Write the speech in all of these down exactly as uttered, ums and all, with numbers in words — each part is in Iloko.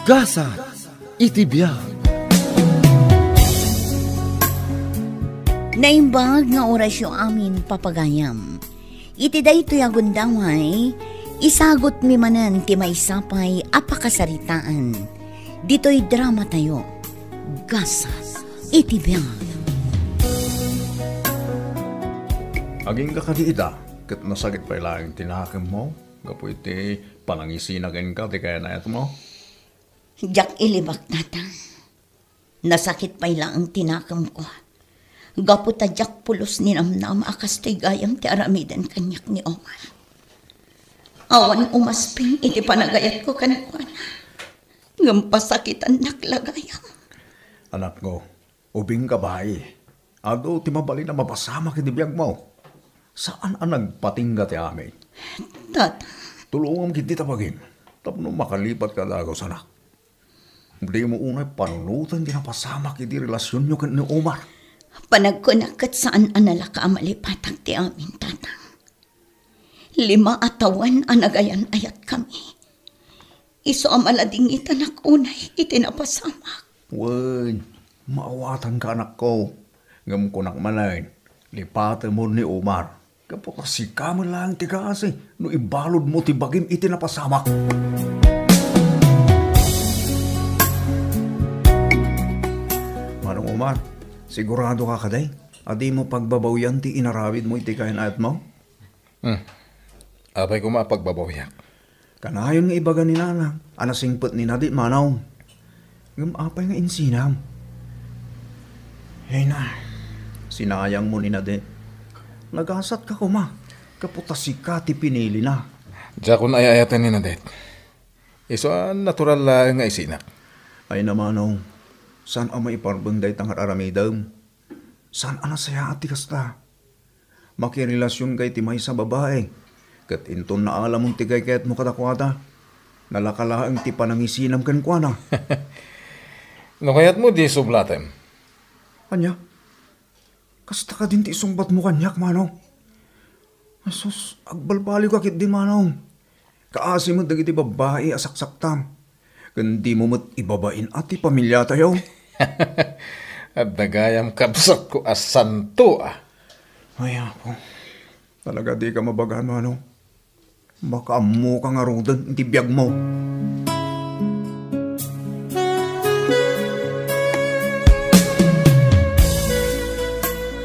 Gasat iti biag. Naimbag nga orasyo amin, papagayam. Iti daytoy a gundaway, isagutmi manen ti maysa pay a pakasaritaan. Ditoy dramatayo, Gasat iti biag. Agingga kadi ita, ket nasakit pay laeng ti nakemmo gapu iti panangisina kenka ti kayatmo? Diak ilibak, Tata. Nasakit pay laeng ti nakemko. Gapu ta diak pulos ninamnama a kastoy gayam ti aramiden kaniak ni Omar. Awan umasping iti panagayatko kenkuana. Ngem pasakitannak la gayam. Anakko, ubingka babai. Adu ti mabalin a mapasamak iti biagmo. Saan a nagpatingga ti amin. Tata. Tulongam ketdi ta bagim tapno makalipatka a dagus, anak. Dimo unay panunoten ti napasamak iti relasionyo ken ni Omar. Panagkunak ket saan a nalaka a malipatak ti amin, Tata. Lima a tawen a nagayan-ayatkami. Isu a maladingitanak unay iti napasamak. Wen, maawatanka, anakko. Ngem kunak manen, lipatemon ni Omar. Gapu ta sika met laeng ti kaasi no ibaludmo ti bagim iti napasamak. Manong Omar, siguradoka kadi a dimo pagbabawian ti inaramidmo iti kayan-ayatmo? Hmm. Apay koma a pagbabawiak? Kanayon nga ibaga ni Nana a nasingpet ni Nadet, manong. Ngem apay nga insinam? Ay na, sinayangmo ni Nadet. Nagasatka koma, gapu ta sika ti pinilina. Diakon ay-ayaten ni Nadet. Isu a natural laeng nga isinak. Ay na, manong, saan a maiparbeng dayta nga ar-aramidem? Saan a nasayaat ti kasta? Makirelasionka iti maysa a babai, ket inton naalamon ti kaykayatmo kadakuada, nalaka laeng ti panangisinam kenkuana. No kayatmo, di sublatem. Ania? Kasta kadin ti isungbatmo kaniak, manong? Asus, agbalbaliwka ketdi, manong. Kaasi met dagiti babbai a saksaktam. Ken dimo met ibabain a ti pamiliatayo. Adda gayam kabsatko a santo, a. Ay, Apo. Talaga dika mabagaan, manong. Makaammoka ngaruden iti biagmo.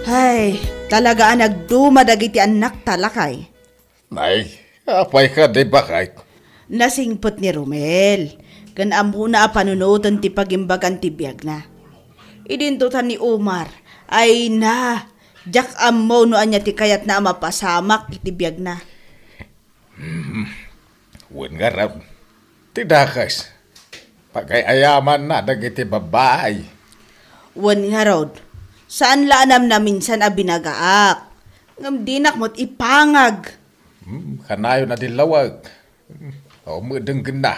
Ay, talaga a nagduma dagiti annakta, lakay. Nay, apay kadi, baket? Nasingpet ni Romel, ken ammona a panunoten ti pagimbagan ti biagna. Idinto ta ni Omar, ay na, diak ammo no ania ti kayatna a mapasamak iti biagna. Hmm, wen ngarud, ti dakes, pagay-ayamanna dagiti babbai. Wen ngarud, saan la a namnaminsan a binagaak, ngem dinak met ipangag. Hmm, kanayon a dillawag. Hmm, awan met denggenna.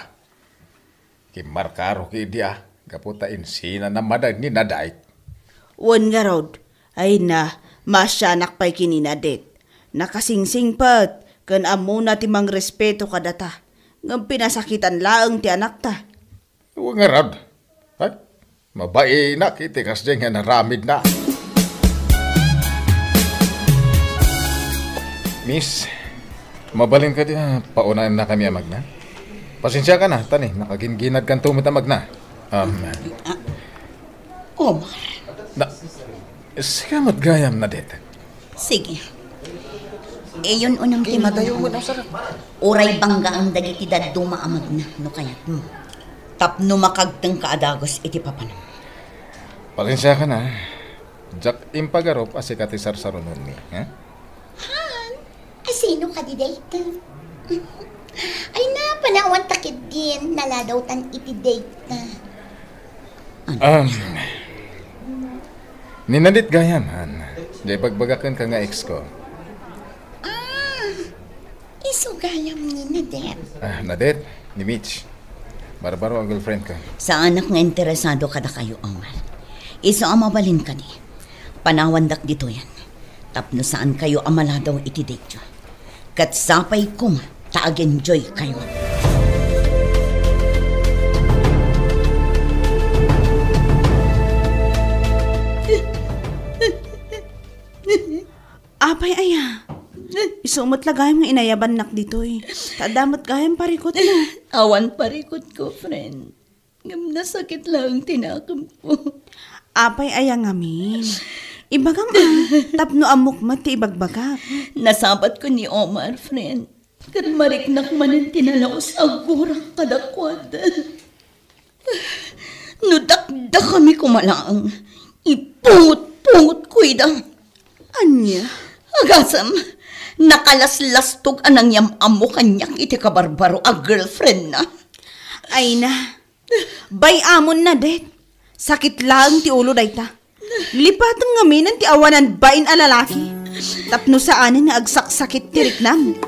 Kimmarkarok idi a, gapu ta insinana manen ni Nadet. Wen ngarud, ay na, maasianak pay ken ni Nadet. Nakasingsingpet, ken ammona ti mangrespeto kadata. Ngem pinasakitan laeng ti anakta. Wen ngarud. Ay, mabainak iti kasdiay nga inaramidna. Miss, mabalin kadi a paunanakami a magna? Pasensiakan a, ta ni, nakagingginadkanto met a magna. Um, Ah, Omar. Na, sika met gayam, Nadet. Sige. Iyon unang timanan. Uray banggaam dagiti dadduma a magna no kayatmo. Tapno makagtengka a dagus iti papanam. Pasensiakan a. Diak impagarup a sika ti sarsarunonmi, ha? Han, a sino kadi dayta? Ay na, panawanta ketdin, naladawtan iti dayta. Ano? Um, ni Nadet gayam, han. Diay bagbagak kenka nga ex ko. Ah, isu gayam ni Nadet. Ah, Nadet, ni Mitch. Barbaro a girlfriend ko. Saanak nga interesado kadakayo, Omar. Isu a mabalin kadi, panawandak ditoyen. Tapno saankayo a maladaw iti date-yo. Ket sapay koma ta ag-enjoykayo. Apay aya? Isu met la gayam nga inayabannak ditoy. Ta adda met gayam parikutmo. Awan parikutko, friend. Ngem nasakit laeng ti nakemko. Apay aya ngamin? Ibagam a, tapno ammok met ti ibagbagak. Nasabatko ni Omar, friend. Ket mariknak manen ti nalaus a aggurak kadakuada. No dakdakami koma laeng, ipungot-pungotko ida. Ania? Agasem, nakalaslastog a nangyam-ammo kaniak iti kabarbaro a girlfriendna. Ay na, bay-amon, Nadet. Sakit laeng ti ulo dayta. Lipatem ngamin ti awanan bain a lalaki. Tapno saanen nga agsaksakit ti riknam.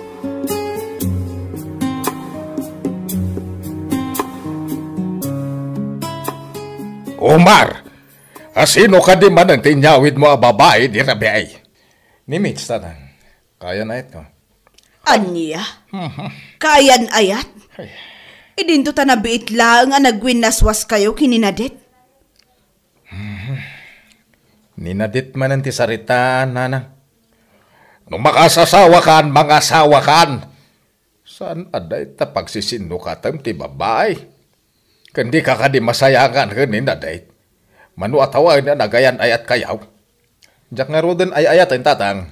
Omar, asino kadi manen ti inyawidmo a babai idi rabii? Ni Mitch, tatang. Kayan-ayatko. Ania? Mhm. Kayan-ayat? Ay. Idinto ta nabiit laeng a nagwinnaswaskayo ken ni Nadet? Mhm. Ni Nadet manen ti sarita, nanang. No makasasawakan, mangasawakan. Saan a dayta pagsisinnukatem ti babai? Ken dika kadi masayangan ken ni Nadet? Mano a tawen a nagayan-ayatkayo? Diak ngaruden ay-ayaten, tatang.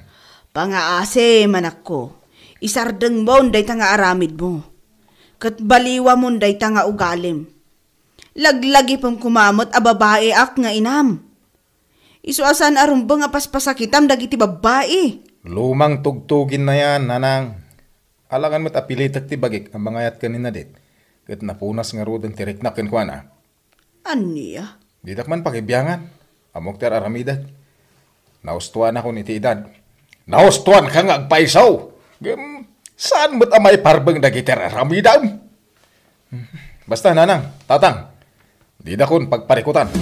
Pangaasi, manakko. Isardengmon dayta nga aramidmo. Ket baliwamon dayta nga ugalim. Laglagipem koma met a babaiak nga inam. Isu a saan a rumbeng a paspasakitam dagiti babbai. Lumang tugtuginna yan, nanang. Alangan met a pilitek ti bagik a mangayat ken ni Nadet, ket napunas ngaruden ti riknak kenkuana. Ania? Didak man pakibiangan. Ammok ti ar-aramidek. Naustuanakon iti edad. Naustuanka nga agpaiso. Ngem, saan met a maiparbeng dagiti ar-aramidem? Basta, nanang, tatang, didakon pagparikutan.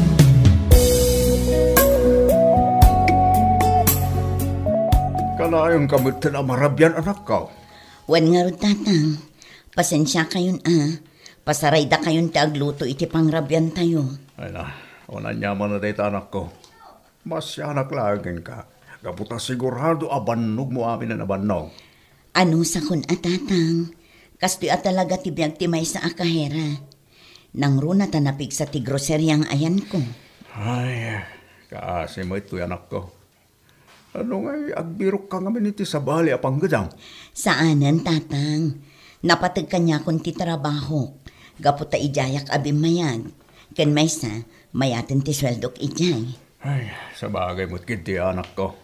Kanayon ka met a marabian, anakko? Wen ngarud, tatang. Pasensiakayon a. Pasaraydakayon ti agluto iti pangrabiantayo. Ay na, unaniaman a dayta, anakko. Masianak laeng kenka. Gapu ta sigurado a bannogmo amin a nabannog. Anusakon a, tatang. Kastoy a talaga ti biag ti maysa a kahera. Nangruna ta napigsa ti groseria nga ayanko. Ay, kaasi met toy, anakko. Ano ngay agbirokka ngamin iti sabali a panggedam? Saanen, tatang. Napateg kaniakon ti trabahok. Gapu ta idiayak a bimmayag. Ken maysa, mayaten ti sueldok idiay. Ay, sabagay met ketdi, anakko.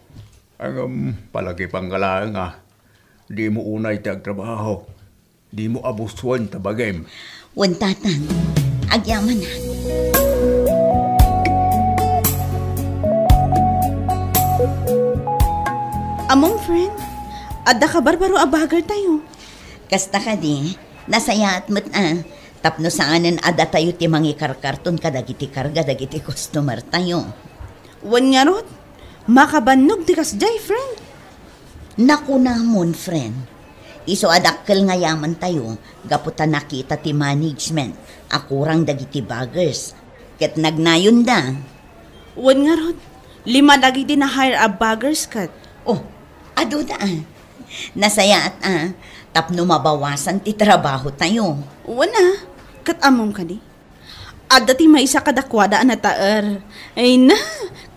Ngem, palagipanka laeng a dimo unay ti agtrabaho. Dimo abusoen ta bagim. Wen, tatang, agyamanak. Ammom, friend, adda kabarbaro a baggertayo. Kasta kadi, nasayaat met a, tapno saanen a datayo ti mangikarkarton kadagiti karga dagiti customertayo. Wen ngarud, makabannog ti kasdiay, friend. Nakunamon, friend. Isu a dakkel nga yamantayo gapu ta nakita ti management a kurang dagiti baggers. Ket nagnayonda. Wen ngarud, lima dagiti na-hire a baggers ket. Oh, aduda a. Nasayaat a, tapno mabawasan ti trabahotayo. Wen a, ket ammom kadi? Adda ti maysa kadakuada a nataer. Ay na,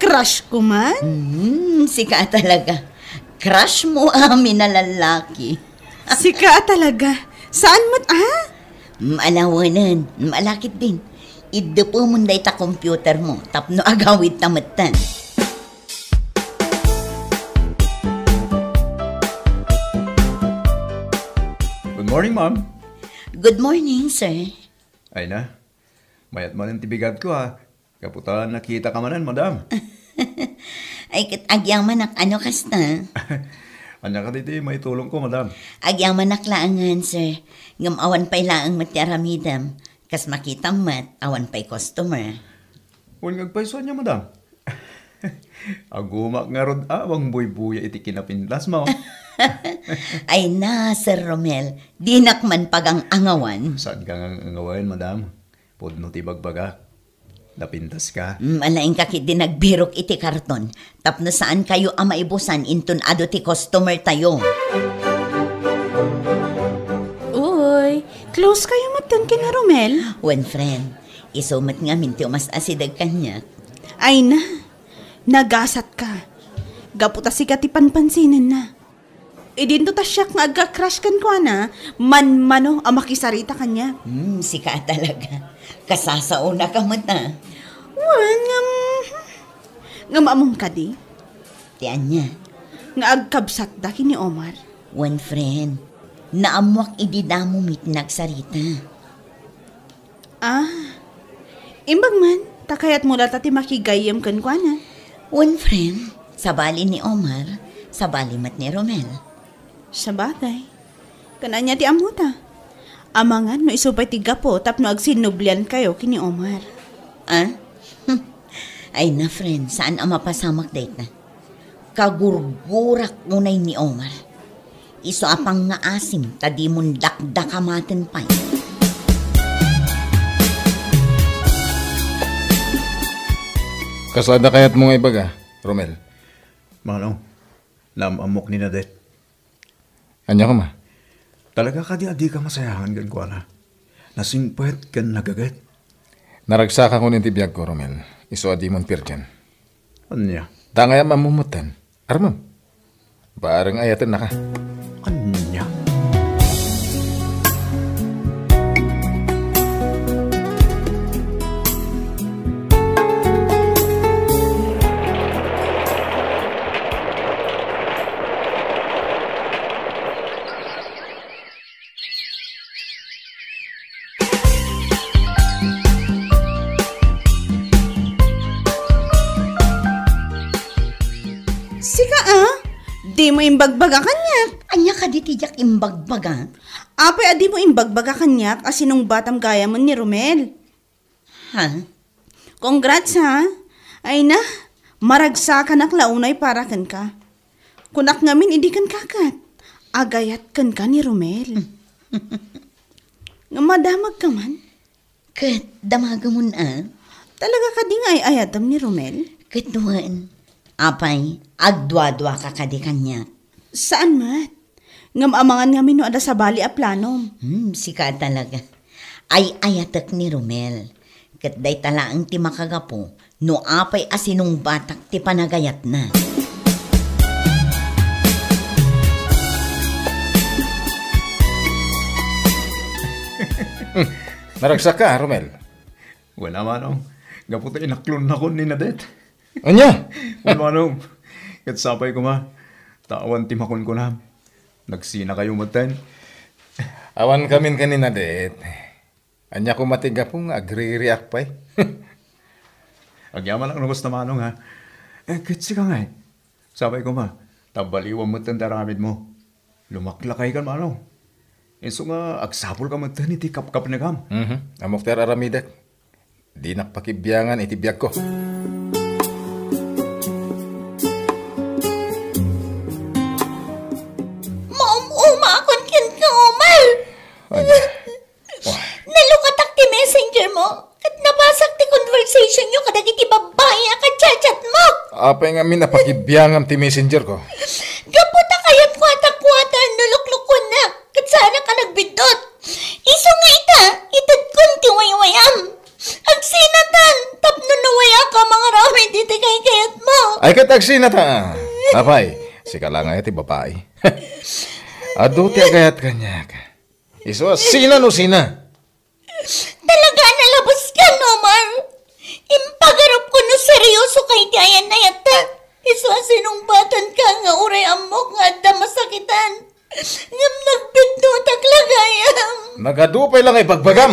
crush ko man. Hmm, sika a talaga. Crush mo amin a lalaki. Sika a talaga. Saan met a? Maalawenen, maalakit din. Iddepemon dayta computer mo, tapno agawid ta metten. Good morning, ma'am. Good morning, sir. Ay na, mayat manen ti bigatko, a. Gapu ta nakitaka manen, madam. Ay, ket agyamanak, ano kasta? Ania kadi ti maitulongko, madam? Agyamanak laengen, sir. Ngem awan pay laeng met ti aramidem. Kas makitam met, awan pay customer. Wen nga agpayso ania, madam? Agumak ngarud a mangbuybuya iti kinapindasmo. Ay na, Sir Romel, dinak man pagang-angawan. Saanka nga ang-angawen, madam. Pudno ti bagbagak. Napintas ka? Mm, alaingka ketdi nagbirok iti karton tapno saan kayo a maibusan inton adu ti customer tayo. Uy, close kayo metten ken ni Romel? Wen, friend, isu met ngamin ti umas-asideg kaniak. Ay na, nagasat ka. Gapu ta sika ti panpansinenna. Idinto ta siak nga agka-crush kenkuana, manmano a makisarita kaniak. Hmm, sika talaga. Kasasaona ka met, ah. Wen, ngem, ngem ammom kadi? Ti ania? Nga agkabsatda ken ni Omar. Wen, friend, naammoak idi damo met nagsarita. Ah, imbag man, ta kayatmo latta ti makigayyem kenkuana. Wen, friend, sabali ni Omar, sabali met ni Romel. Sabagay. Ken ania ti ammota? Amangan no isu pay ti gapu tapno agsinnubliankayo ken ni Omar. Ah? Ay na, friend, saan a mapasamak dayta. Kagurgurak unay ni Omar. Isu a pangngaasim ta dimon dakdakamaten pay. Kasla adda kayatmo nga ibaga, Romel? Manong, naam-ammok ni Nadet. Ania koma? Talaga kadi a dika masayahan kenkuana? Nasingpet ken nagaget. Naragsaka kono iti biagko, Romel. Isu a dimon pirdian. Ania? Dangay a mamumutan. Armem. Bareng ayatennaka. Ania? Sika, a? Dimo imbagbaga kaniak? Ania kadi ti diak imbagbaga? Apay a dimo imbagbaga kaniak a sinungbatam gayamen ni Romel? Ha? Congrats, ha? Ay na, maragsakanak la unay para kenka. Kunak ngamin idi kenka ket, agayat kenka ni Romel. Nga madamagka man? Ket damagemon a? Talaga kadi nga ay-ayatem ni Romel? Ket wen, apay, agduaduaka kadi kaniak? Saan met? Ngem amangan ngamin no adda sabali a planom. Hmm, sika talaga. Ay-ayatek ni Romel. Ket dayta laeng ti makagapu no apay a sinungbatak ti panagayatna. Naragsak ka, Romel? Wala, Manong. Gapu ta inaklonnakon ni Nadet. Ania? Wen, Manong. Ket sapay koma. Ta awan ti makunkunam. Nagsinakayo metten. Awan kamin ken ni Nadet. Ania koma ti gapu nga agririak pay? Agyamanak no kasta, Manong, ha? Eh, ket sika ngay? Sapay koma, ta baliwam metten ti aramidmo. Lumaklakay kan, Manong. Isu nga agsapulka metten iti kapkapnekam. Mhm. Ammok ti ar-aramidek. Dinak pakibiangan iti biagko. Maum-umakon kenka, Omar. Ania? Wah. Nalukatak ti messenger mo, ket nabasak ti conversation yo kadagiti babbai a kachat-chat mo. Apay ngamin a pakibiangam ti messenger ko? Gapu ta kayatko a takuatan no luklukuennak, ket saanak a nagbiddut. Isu nga ita, itedkon ti waywayam. Agsinatan, tapno no wayaka mangaramid iti kaykayatmo. Ay, ket agsinata. Apay, sika la nga ti babai. Adu ti agayat kaniak. Isu a sina no sina? Talaga a nalabaskan, Omar. Impagarupko no seriosoka iti ayan-ayatta. Isu a sinungbatanka nga uray ammok nga adda masakitan. Ngem nagbiddutak la gayam. Nagadu pay la nga ibagbagam.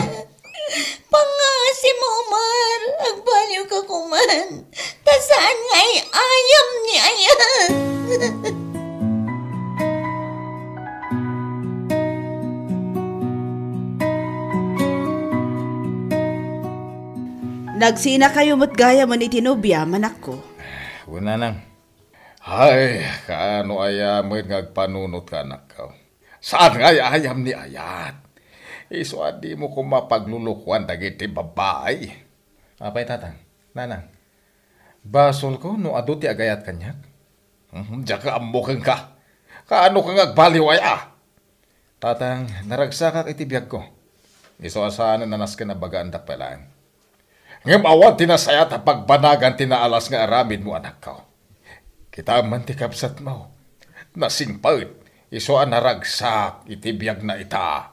Pangngaasim, Omar. Agbaliwka koman. Ta saan nga ay-ayam ni ayat. Nagsinakayo met gayamen iti nobia, manakko. Wen, nanang. Ay, kaano aya met nga agpanunotka, anakko? Saan nga ay-ayam ni ayat? Isu a dimo koma paglulukoan dagiti babbai. Apay, Tatang? Nanang, basolko no adu ti agayat kaniak? Mhm, diak ammo kenka. Kaano ka nga agbaliw aya? Tatang, naragsakak iti biagko. Isu a saan a nasken a bagaandak pay laeng. Ngem awan ti nasayaat a pagbanagan ti naalas nga aramidmo, anakko. Kitaem man ti kabsatmo. Nasingpet, isu a naragsak iti biagna ita.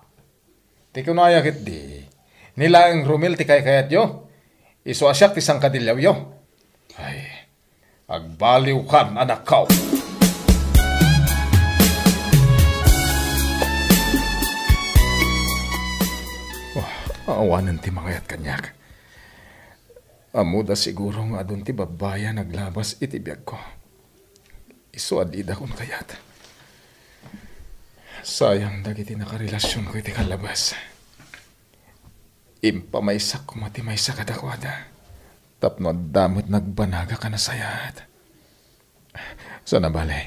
Ti kunaya ketdi, ni laeng Romel ti kaykayatyo, isu a siak ti sangkadilliawyo. Ay, agbaliwkan, anakko. Wah, awanen ti mangayat kaniak. Ammoda siguro nga adun ti babbai a naglabas iti biagko. Isu a didakon kayat. Sayang dagiti nakarelasionko iti kallabas. Impamaysak koma ti maysa kadakuada. Tapno adda met nagbanagak a nasayaat. Saan a bale,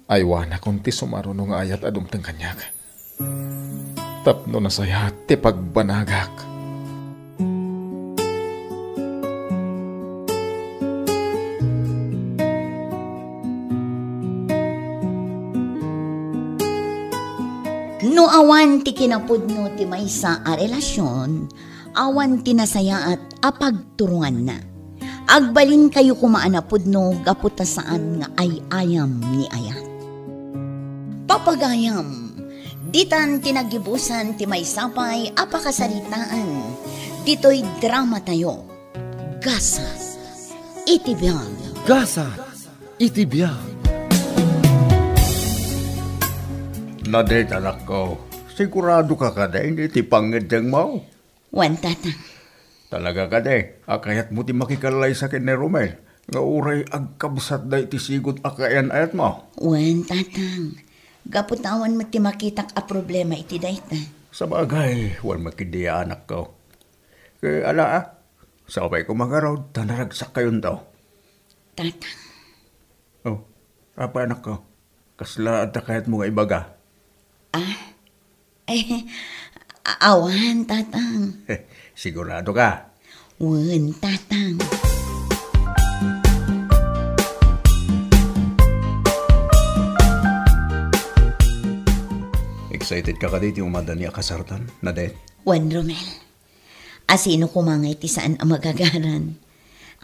aywanakon ti sumaruno nga ayat a dumteng kaniak. Tapno nasayaat ti pagbanagak. No awan ti kinapudno ti maysa a relasion, awan ti nasayaat a pagturonganna. Agbalinkayo koma a napudno gapu ta saan nga ay-ayam ni ayat. Papagayam, ditan ti naggibusan ti maysa pay a pakasaritaan ditoy dramatayo, Gasat iti Biag. Gasat iti Biag. Nadet, anakko, sigurado ka kadin iti pangngeddengmo? Wen, Tatang. Talaga kadi a kayatmo ti makikallaysa ken ni Romel nga uray agkabsatda iti sigud a kaayan-ayatmo? Wen, Tatang. Gapu ta awan met ti makitak a problema iti dayta. Sabagay, wen met ketdi, anakko. Ket ala, a, sapay koma ngarud ta naragsakkayonto. Tatang. Oh, apay, anakko? Kasla adda kayatmo nga ibaga? Ah? Eh, a-, awan, Tatang. Sigurado ka? Wen, Tatang. Excited ka kadi ti umadani a kasartan, Nadet? Wen, Romel. Asino koma ngay ti saan a magagaran?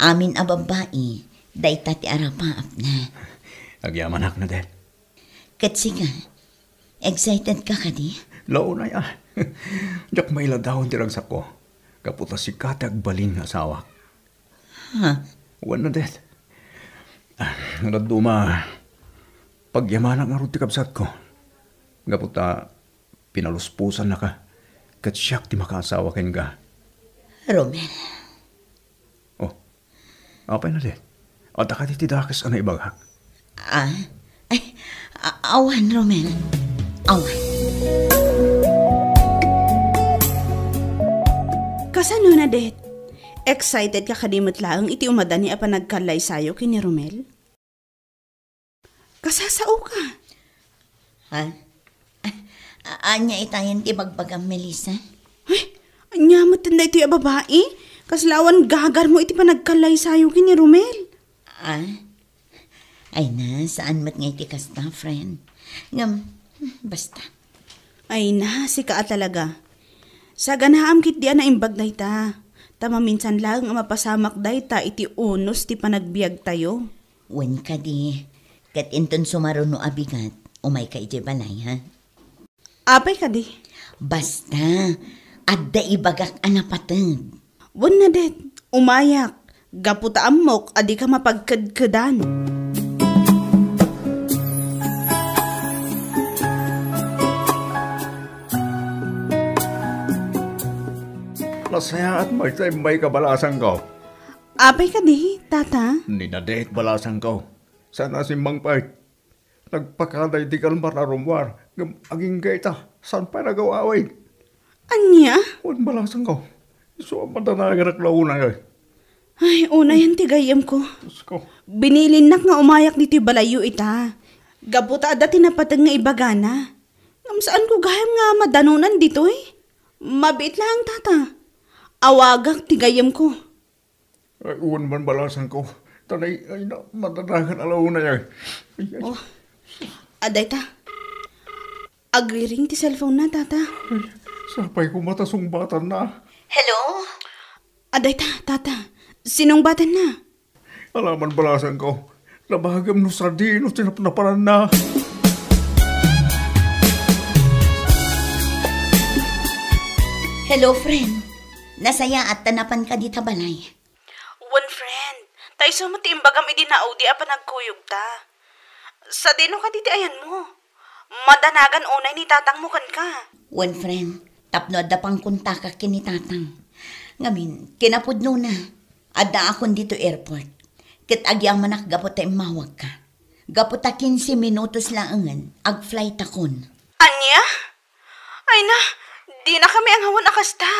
Amin a babbai, dayta ti arapaapna. Agyamanak, Nadet. Ket sika, excited ka kadi? Launay a. Diak mailadawan ti ragsakko. Gapu ta sika ti agbalin nga asawak. Ha? Wen, Nadet. Ah, dadduma, pagyamanak ngarud ti kabsatko. Gapu ta pinaluspusannaka, ket siak ti makaasawa kenka. Romel. Oh, apay, Nadet? Adda kadi ti dakes a naibagak? Ah? Ay, a-, awan, Romel. Awan. Kasano, Nadet? Excited ka kadi met laeng iti umadani a panagkallaysayo ken ni Romel? Kasasaoka. Ha? A-, ania itayen ti bagbagam, Melissa? Ay, ania met daytoy a babai? Kasla awan gagarmo iti panagkallaysayo ken ni Romel. Ah? Ay na, saan met nga iti kasta, friend. Ngem, basta. Ay na, sika a talaga. Saganaam ketdi a naimbag dayta. Ta maminsan laeng a mapasamak dayta iti unos ti panagbiagtayo. Wen kadi, ket inton sumaruno a bigat, umayka idiay balay, ha? Apay kadi? Basta, adda ibagak a napateg. Wen, Nadet, umayak, gapu ta ammok a dika mapagkedkedan. Nasayaat met ti immayka, balasangko. Apay kadi, Tata? Ni Nadet, balasangko. Saan a simmangpet. Nagpakada iti kalmar a rummuar, ngem agingga ita, saan pay nagaw-awid. Ania? Wen, balasangko. Isu a madanaganak la unay. Ay, unayan ti gayyemko. Diosko. Binilinnak nga umayak ditoy balayyo ita. Gapu ta adda ti napateg nga ibagana. Ngem saanko gayam nga madanonan ditoy. Mabiit laeng, Tata. Awagak ti gayyemko. Ay, wen man balasangko. Ta nay, ay, na, madadagan a launay, ay. Ay, ay. Oh. Adayta. Agriring ti cellphone na, tata. Ay, sapay koma ta sungbatanna. Hello? Adayta, tata. Sinungbatanna? Ala man balasangko. Nabagem no sadino ti napnapananna. Hello, friend. Nasayaat ta napanka dita balay. Wen, friend. Ta isu met ti imbagam idi naudi a panagkuyogta. Sadino kadi ti ayanmo? Madanagan unay ni tatangmo kenka. Wen, friend, tapno adda pangkontakak ken ni tatang. Ngamin, kinapudnona, addaakon ditoy airport. Ket agyamanak gapu ta immawagka. Gapu ta kinse minutos laengen, agflightakon. Ania? Ay na, dinakami angawan a kasta.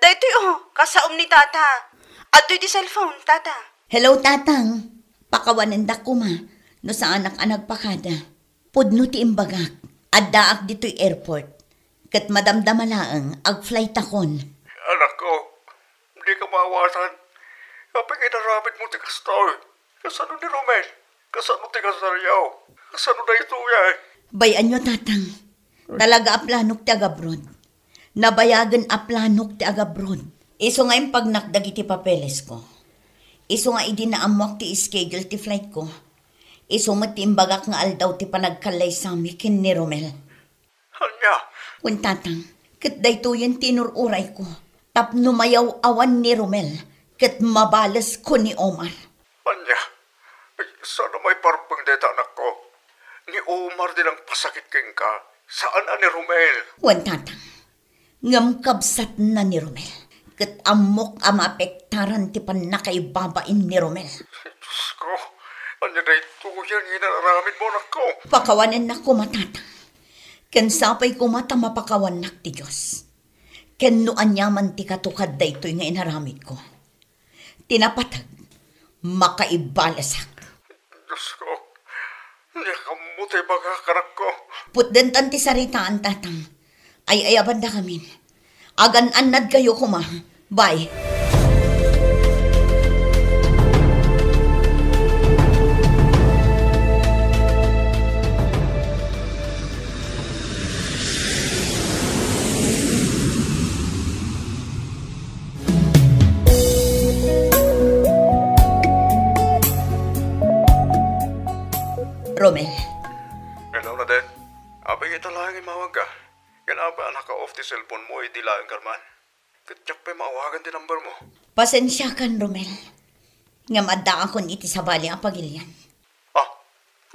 Daytoy, oh, kasaom ni tata. Adtoy ti cellphone, tata. Hello, tatang. Pakawanendak koma no saanak a nagpakada. Pudno ti imbagak. Addaak ditoy airport. Ket madamdama laeng, agflightakon. Anakko, dika maawasan. Apay nga inaramidmo ti kastoy? Kasano ni Romel? Kasano ti kasaryo? Kasano daytoy, ay? Bay-anyo, tatang. Talaga a planok ti agabroad. Nabayagen a planok ti agabroad. Isu nga impagnak dagiti papelesko. Isu nga idi naammoak ti schedule ti flightko, isu met ti imbagak nga aldaw ti panagkallaysami ken ni Romel. Ania? Wen, tatang, ket daytoyen ti inur-urayko tapno mayaw-awan ni Romel ket mabalesko ni Omar. Ania? Ay, saan a maiparpeng dayta, anakko? Ni Omar ti nangpasakit kenka, saan a ni Romel. Wen, tatang, ngem kabsatna ni Romel, ket ammok a maapektaran ti pannakaibabain ni Romel. Diosko, ania daytoyen nga inaramidmo, anakko? Pakawanennak koma, tatang. Ken sapay koma ta mapakawannak ti Dios. Ken no aniaman ti katukad daytoy nga inaramidko, ti napateg, makaibalesak. Diosko, ania kammo ti ibagak, anakko? Putdentan ti saritaan, tatang. Ay-ayabandakamin. Agan-annadkayo koma. Bye. Romel. Hello, Nadet. Apay nga ita laeng immawagka? Ken apay a naka-off ti cellphone mo idi laeng ka man? Ket diak pay maawagan ti number mo. Pasensiakan, Romel. Ngem addaakon iti sabali a pagilian. Ah,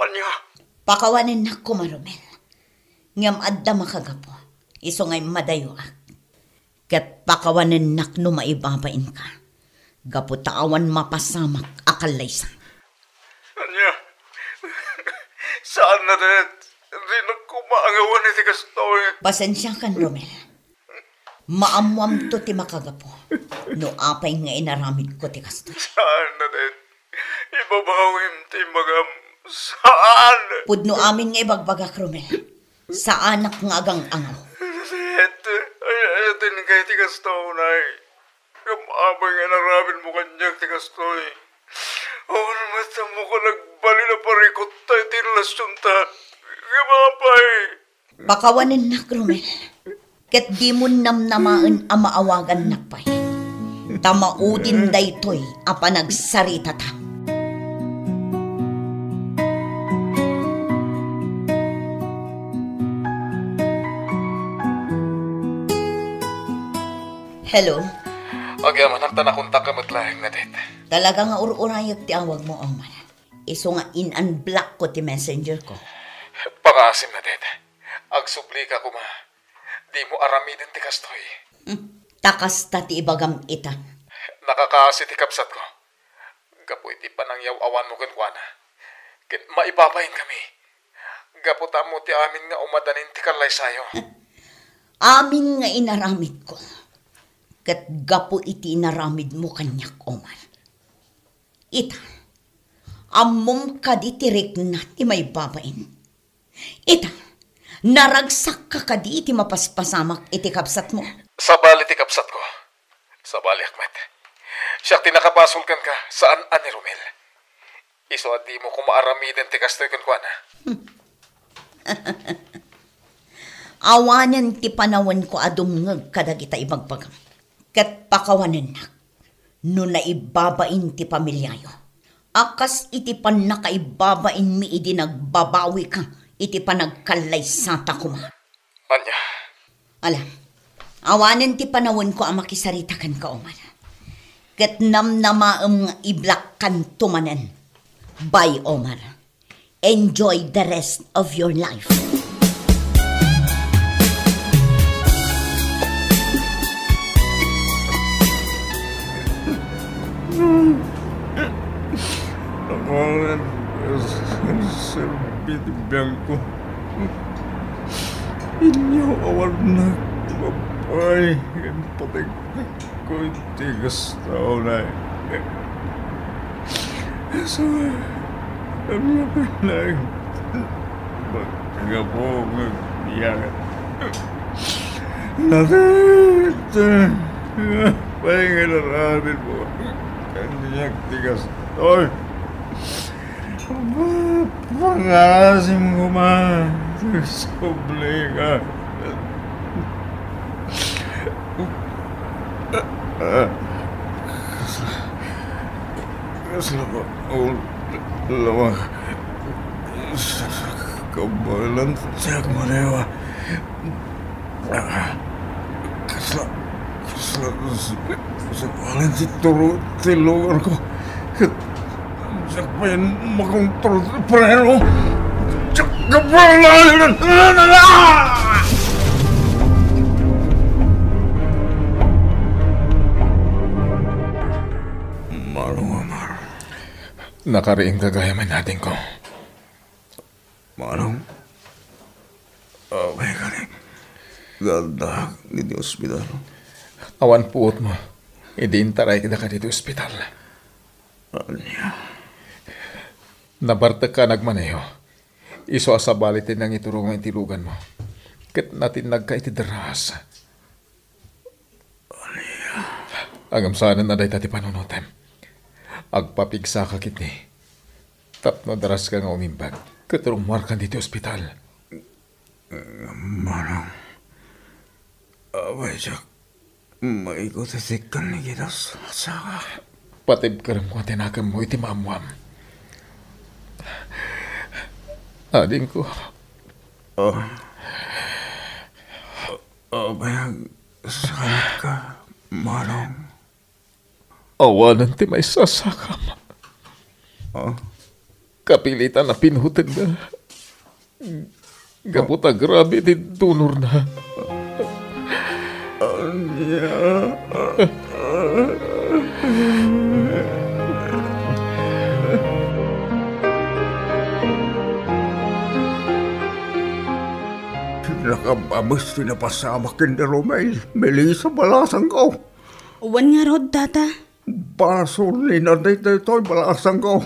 ania? Pakawanennak koma, Romel. Ngem adda makagapu. Isu nga immadayoak. Ket pakawanennak no maibabainka. Gapu ta awan mapasamak a kallaysa. Ania? Saan, Nadet. Dinak koma angawan iti kastoy. Pasensiakan, Romel. Maammoamto ti makagapu no apay nga inaramidko ti kastoy. Saan, Nadet. Ibabawim ti imbagam. Saan? Pudno amin nga ibagbagak, Romel. Saanak nga agang-angaw. Nadet. Ay, ayatenka iti kastoy, nay. Ngem apay nga inaramidmo kaniak ti kastoy? Awan met ammok a nagbalin a parikutta iti relasionta. Ngem apay? Pakawanennak, Romel. Ket dimo namnamaen a maawagannak pay. Ta maudin daytoy a panagsaritatam. Hello? Agyamanak ta nakontakka met laeng, Nadet. Talaga nga ur-urayek ti awagmo, Omar. Isu nga in-unblockko ti messengerko. Pangaasim, Nadet. Agsublika koma. Dimo aramiden ti kastoy. Hmm. Ta kasta ti ibagam ita. Nakakaasi ti kabsatko. Gapu iti panangyaw-awanmo kenkuana. Ket maibabainkami. Gapu ta ammo ti amin nga umadanin ti kallaysayo. Amin nga inaramidko. Ket gapu iti inaramidmo kaniak, Omar. Ita, ammom kadi ti rikna ti maibabain? Ita, naragsakka kadi iti mapaspasamak iti kabsatmo? Sabali ti kabsatko. Sabaliak met. Siak ti nakabasol kenka, saan a ni Romel. Isu a dimo koma aramiden ti kastoy kenkuana. Awanen ti panawenko a dumngeg kadagita ibagbagam, ket pakawanennak no naibabain ti pamiliayo. A kas iti pannakaibabainmi idi nagbabawika iti panagkallaysata koma. Ania? Ala, awanen ti panawenko a makisarita kenka, Omar. Ket namnamaem nga iblakkanto manen. Bye, Omar. Enjoy the rest of your life. Awan serbi ti biangko. Inyo awannak ti babai ken pategko iti kasta unay. Isu, ania pay laeng ti gapu nga agbiag? Nated, apay nga inaramidmo kaniak ti kastoy? Pangaasim koma ti subli ka. Kasla, kasla ba, oh, lawag. Kabaelan ti agmalewa. Ah, kasla, kasla, kasla, ti turo ti lugarko. Ket diak pay makontrol ti preno. Diak kabaelan. Manong Omar. Nakariingka gayam, adingko. Manong? Apay kadi nga addaak ditoy ospital? Awan puotmo idi intarayka ditoy ospital. Ania? Nabartekka a nagmaneho. Isu a sabali ti nangiturongan iti luganmo. Ket natinnagka iti deras. Ngem saanen a dayta ti panunotem. Agpapigsaka ketdi tapno daraska nga umimbag ket rummuarkan ditoy ospital. Manong, apay diak maikut iti kasta nga saka? Patibkerem koma ti nakemmo iti maammoam. Adingko. Ah. Apay agsakit ka, Manong? Awanen ti maisasakam. Ah? Kapilitan a pinutegna. Gapu ta grabe ti dunorna. Ania? Nakabamus ti napasamak ken ni Romel. Melissa, balasangko. Wen ngarud, Tata. Basol ni Nadet daytoy, balasangko.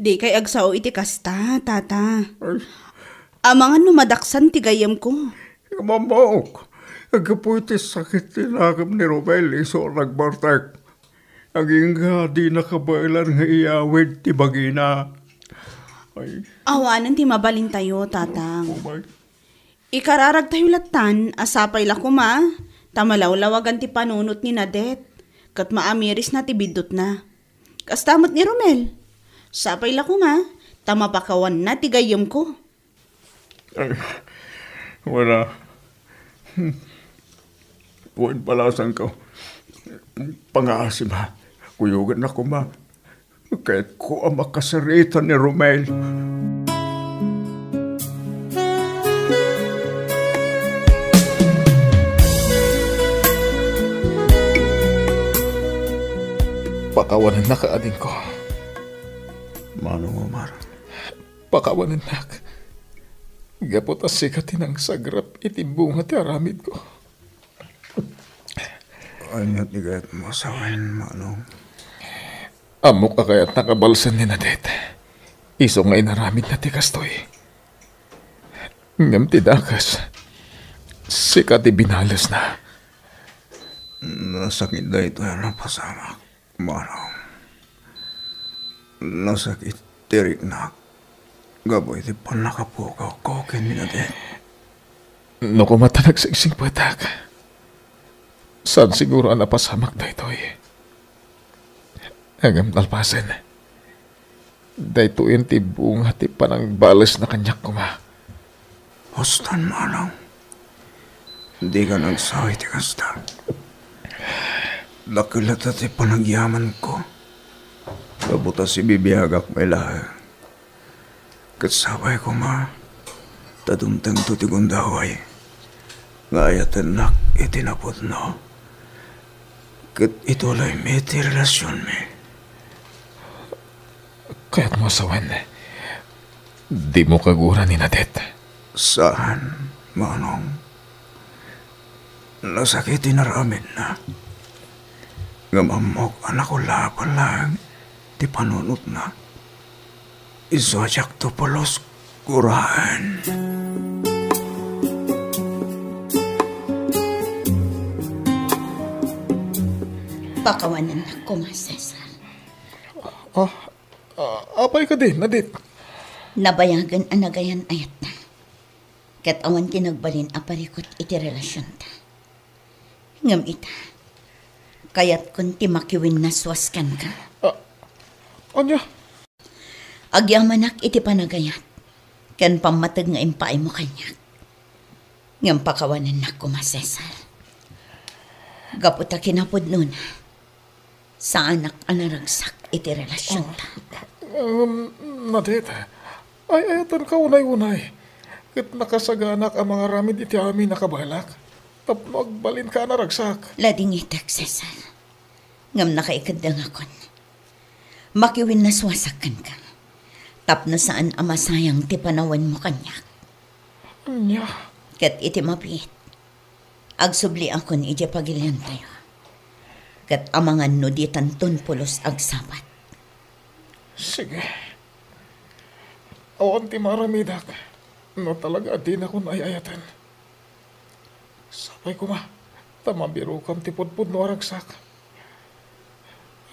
Dikay agsao iti kasta, Tata. Ay. Amangan no madaksan ti gayyemko. Mamok, gapu iti sakit ti nakem ni Romel, isu a nagbartek. Agingga dina kabaelan nga iyawid ti bagina. Ay. Awanen ti mabalintayo, Tatang. Umay. Ikararagtayo lattan a sapay la koma ta malawlawagan ti panunot ni Nadet ket maamirisna ti biddutna. Kasta met ni Romel, sapay la koma ta mapakawanna ti gayyemko. Ay, wala. Wen, balasangko. Pangaasim, ha? Kuyogannak koma. Kayatko a makasarita ni Romel. Pakawanennak, adingko. Manong Omar. Pakawanennak. Gapu ta sika ti nangsagrap iti bunga ti aramidko. Ania ti kayatmo a sawen, Manong? Ammok a kayatnak a balsen ni Nadet. Isu nga inaramidna ti kastoy. Ngem ti dakes, sika ti binalesna. Nasakit daytoy a napasamak, Manong. Nasakit ti riknak gapu iti pannakapugawko ken ni Nadet. No koma ta nagsingsingpetak, saan siguro a napasamak daytoy. Ngem nalpasen, daytoyen ti bunga ti panangbalesna kaniak koma. Hustan, Manong. Dika nagsaw iti kasta. Dakkel latta ti panagyamanko gapu ta sibibiagak met laeng. Ket sapay koma ta dumtengto ti gundaway nga ayatennak iti napudno ket ituloymi ti relasionmi. Kayatmo a sawen, dimo kagura ni Nadet? Saan, Manong. Nasakit ti inaramidna. Ngem ammok a nakulapa laeng ti panunotna. Isu a diakto pulos guraen. Pakawanennak koma, Cesar. Ah, ah, apay kadi, Nadet? Nabayagen a nagayan-ayatna. Ket awan ti nagbalin a parikut iti relasionta. Ngem ita, kayatkon ti makiwinnaswas kenka. Ah, ania? Agyamanak iti panagayat ken pammateg nga impaaymo kaniak. Ngem pakawanennak koma, Cesar. Gapu ta kinapudnona, saanak a naragsak iti relasionta. Ah, um, Nadet, ay-ayatenka unay-unay. Ket nakasaganak a mangaramid iti amin a kabaelak tapno agbalinka a naragsak. Ladingitek, Cesar. Ngem nakaikeddengakon. Makiwinnaswasak kenka tapno saan a masayang ti panawenmo kaniak. Ania? Ket iti mabiit, agsubliakon idiay pagiliantayo. Ket amangan no ditanton pulos agsabat. Sige. Awan ti maaramidak no talaga a dinakon ay-ayaten. Sapay koma ta mabirokam ti pudpudno a ragsak.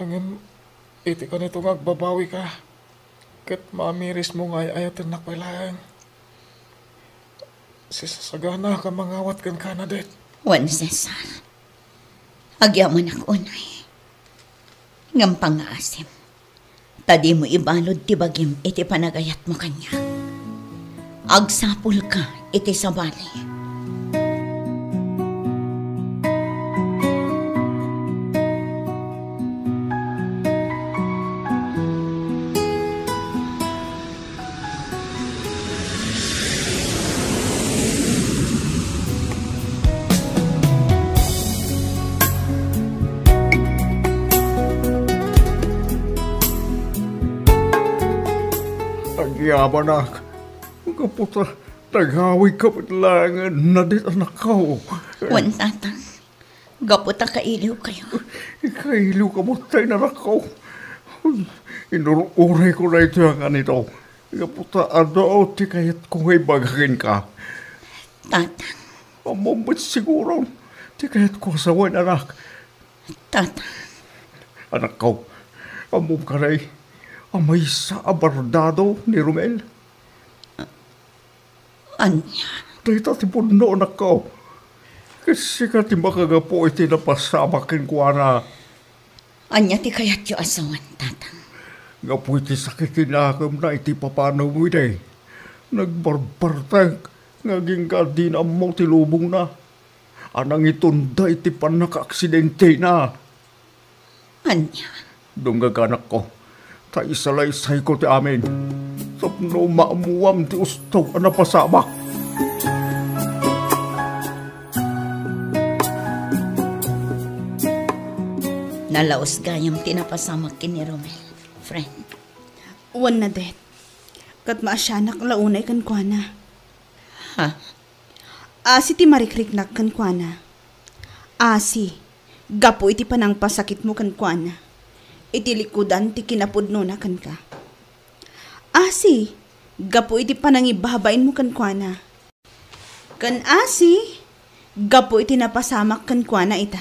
Ngem iti kanito nga agbabawika ket mamirismo nga ay-ayatennak pay laeng, sisasaganaak a mangawat kenka, Nadet. Wen, Cesar. Agyamanak unay. Ngem pangngaasim, ta dimo ibalud ti bagim iti panagayatmo kaniak. Agsapulka iti sabali. Agyamanak, gapu ta nagawidka met laengen, Nadet, anakko. Wen, Tatang. Gapu ta kailiwkayo. Kailiwka met, anakko. Inur-urayko daytoy a kanito gapu ta adu ti kayatko nga ibaga kenka. Tatang. Ammom met siguron ti kayatko a sawen, anak. Tatang. Anakko, ammom kadi a maysa a bardado ni Romel? Ania? Dayta ti pudno, anakko. Ket sika ti makagapu iti napasamak kenkuana. Ania ti kayatyo a sawen, Tatang? Gapu iti sakit ti nakemna iti papanawid, nagbarbartek nga agingga dina ammo ti lubongna a nangitunda iti pannakaaksidentena. Ania? Dumngeg, anakko, ta isalaysayko ti amin tapno maammuam ti ustog a napasamak. Nalaus gayam ti napasamak ken ni Romel, friend. Wen, Nadet. Ket maasianak la unay kenkuana. Ha? Asi ti marikriknak kenkuana. Asi, gapu iti panangpasakitmo kenkuana, iti likudan ti kinapudnona kenka. Asi, gapu iti panangibabainmo kenkuana. Ken asi, gapu iti napasamak kenkuana ita.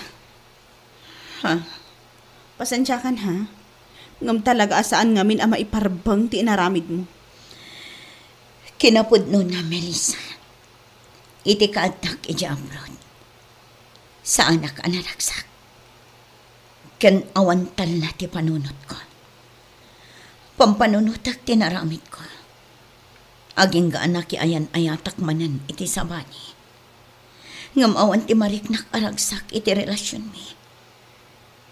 Ha? Pasensiakan, ha? Ngem talaga a saan ngamin a maiparbeng ti inaramidmo. Kinapudnona, Melissa, iti kaaddak idiay abroad, saanak a naragsak. Ken awan talna ti panunotko. Pampanunotek ti naramidko. Agingga a nakiayan-ayatak manen iti sabali. Ngem awan ti mariknak a ragsak iti relasionmi.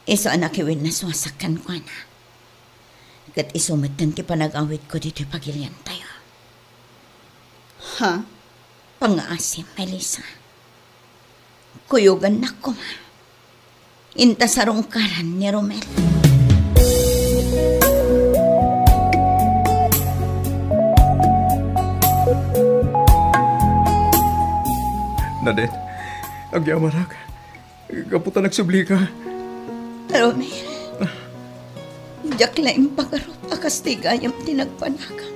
Isu a nakiwinnasoasak kenkuana. Ket isu metten ti panagawidko ditoy pagiliantayo. Ha? Pangngaasim, Melissa. Kuyogannak koma. Inta sarungkaran ni Romel. Nadet, agyamanak. Gapu ta nagsublika. Romel, diak la impagarup a kas ti gayam ti nagpanagam.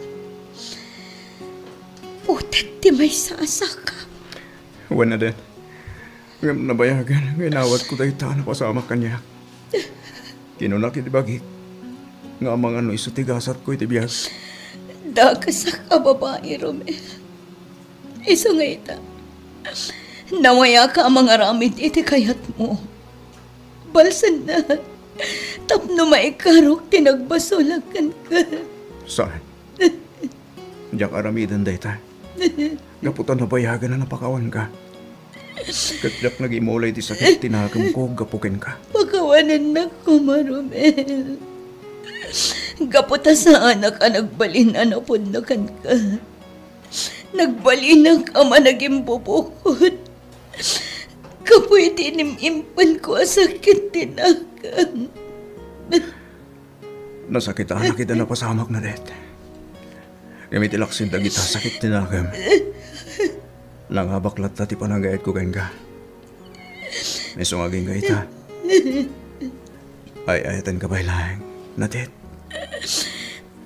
Putet ti maysa a saka. Wen, Nadet. Ngem nabayagen nga inawatko dayta a napasamak kaniak. Kinuna iti bagik nga amangan no isu ti gasatko iti biag. Dakasak a babai, Romel. Isu nga ita, nawayaka a mangaramid iti kayatmo. Balsenna, tapno maikaruk ti nagbasolak kenka. Saan? Diak aramiden dayta. Gapu ta nabayagen a napakawanka. Ket diak nagimulay ti sakit ti nakemko gapu kenka. Pakawanennak koma, Romel. Gapu ta saanak a nagbalin a napudno kenka. Nagbalinak a managimbubukod gapu iti inim-impenko a sakit ti nakem. Nasakitanak iti napasamak, Nadet. Ngem iti laksid dagita sakit ti nakem, nangabak latta ti panagayatko kenka. Isu nga agingga ita, ay-ayatenka pay laeng, Nadet.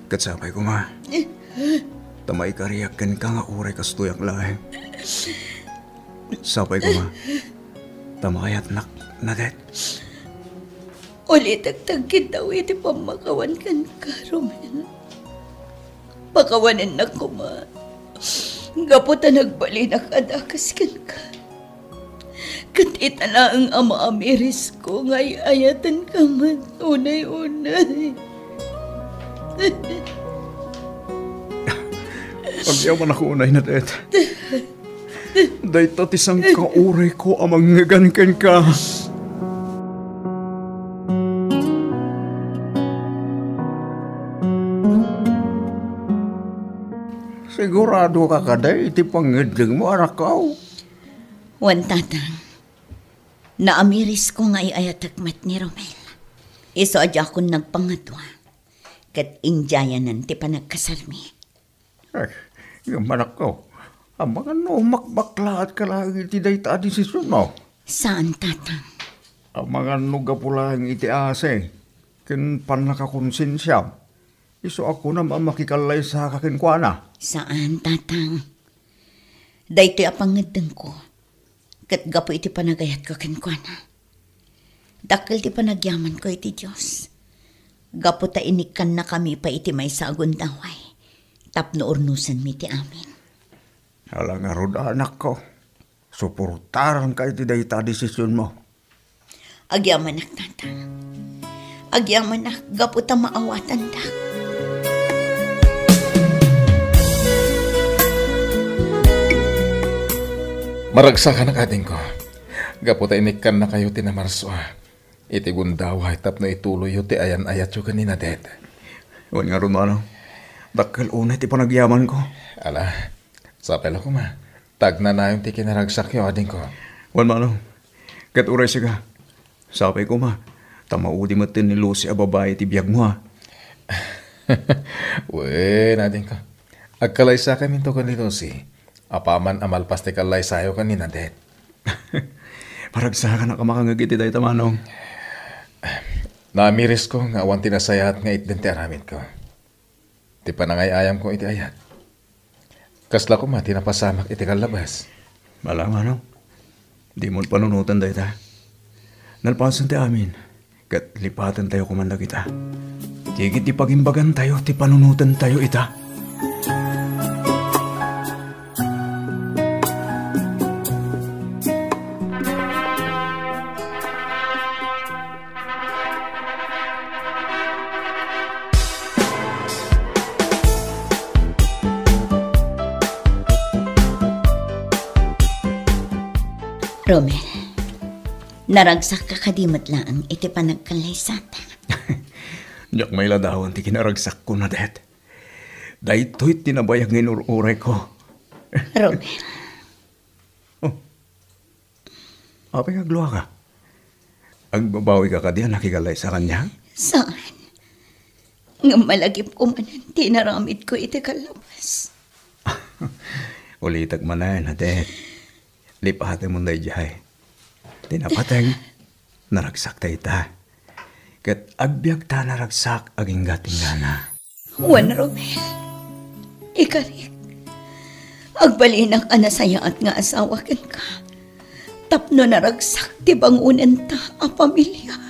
Ket sapay koma ta maikariak kenka nga uray kastoyak laeng. Sapay koma ta maayatnak, Nadet. Ulitek ti agkiddaw iti pammakawan kenka, Romel. Pakawanennak koma gapu ta nagbalinak a dakes kenka. Ket ita laeng a maamirisko nga ay-ayatenka met unay-unay. Agyamanak unay, Nadet. Dayta ti sangkaurayko a mangngegana kenka. Siguradoka kadi iti pangngeddengmo, anakko? Wen, Tatang. Naamirisko nga ay-ayatek met ni Romel. Isu a diakon nagpangadua, ket indiayanan ti panagkasalmi. Ay, ngem, anakko, amangan no makbaklaatka laeng iti dayta a desisionmo? Saan, Tatang. Amangan no gapu laeng iti asi ken pannakakonsensiam, isu a kunam a makikallaysaka kenkuana? Saan, Tatang. Daytoy a pangngeddengko, ket gapu iti panagayatko kenkuana. Dakkel ti panagyamanko iti Dios, gapu ta inikkannakami pay iti maysa a gundaway tapno urnosenmi ti amin. Ala ngarud, anakko, suportaranka iti dayta a desisionmo. Agyamanak, Tatang. Agyamanak gapu ta maawatandak. Maragsakanak, adingko. Gapu ta inikkannakayo ti Namarsua iti gundaway tapno ituloyyo ti ayan-ayatyo ken ni Nadet. Wen ngarud, manong, dakkel unay ti panagyamanko. Ala, sapay la koma ta agnanayon ti kinaragsakyo, adingko. Wen, manong, ket uray sika, sapay koma ta maudi metten ni Lucy a babai ti biagmo, a. Wen, adingko. Agkalaysakaminto ken ni Lucy apaman a malpas ti kallaysayo ken ni Nadet. Maragsakanak a makangngeg iti dayta, manong. Namirisko nga awan ti nasayaat nga itden ti aramidko. Ti panangay-ayamko iti ayat. Kasla koma ti napasamak iti kallabas. Ala, manong, dimon panunoten dayta. Nalpasen ti amin, Ket lipatentayo koman dagita. Ti igid ti pagimbagantayo ti panunotentayo ita. Romel, naragsakka kadi met laeng iti panagkallaysat? Diak mailadawan ti kinaragsakko, Nadet. Daytoy ti nabayag nga inur-urayko. Romel. Oh. Apay nga agluaka? Agbabawika kadi a nakikallaysa kaniak? Saan? Ngem malagipko manen ti inaramidko iti kallabas. Ulitek manen, Nadet. Lipatemon daydiay. Ti napateg, naragsakta ita. Ket agbiagta a naragsak agingga ti inggana. Wen, Romel, ikarik, agbalinak a nasayaat nga asawa kenka tapno naragsak ti bangonenta a pamilia.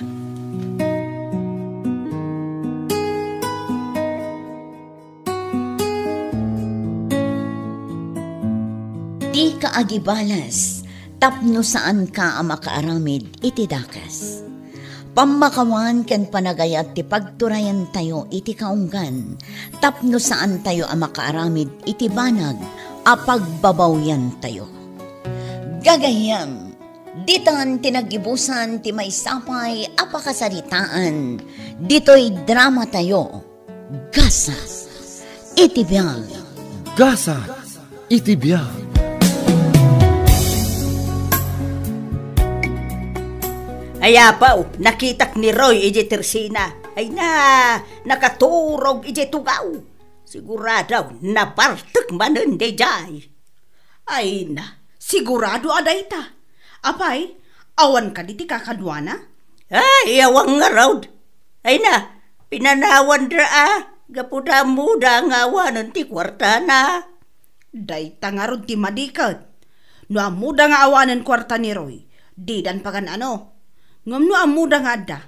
Dika agibalas tapno saanka a makaaramid iti dakes. Pammakawan ken panagayat ti pagturayantayo iti kaunggan tapno saantayo a makaaramid iti banag a pagbabawyantayo. Gagayyem, ditan ti naggibusan ti maysa pay a pakasaritaan ditoy dramatayo. Gasat iti biag. Gasat iti biag. Ay, apaw, nakitak ni Roy iti tersina. Ay na, nakaturog iti tugaw. Sigurado, nabartek manen daydiay. Ay na, sigurado a dayta. Apay, awan kadi ti kakaduana? Ay, awan ngarud. Ay na, pinanawanda a, gapu ta ammoda nga awanen ti kuartana. Dayta ngarud ti madiket. No ammoda nga awanen kuarta ni Roy, didan pagan-ano. Ngem no ammoda nga adda,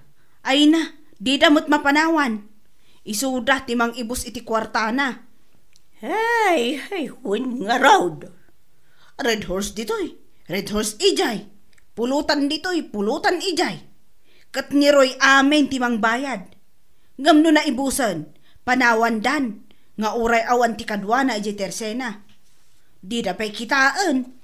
ay na, dida met mapanawan. Isuda ti mangibus iti kuartana. Ay, ay, wen ngarud. Red Horse ditoy, Red Horse idiay. Pulutan ditoy, pulutan idiay. Ket ni Roy amin ti mangbayad. Ngem no naibusen, panawandan nga uray awan ti kaduana idiay tersena. Dida pay kitaen.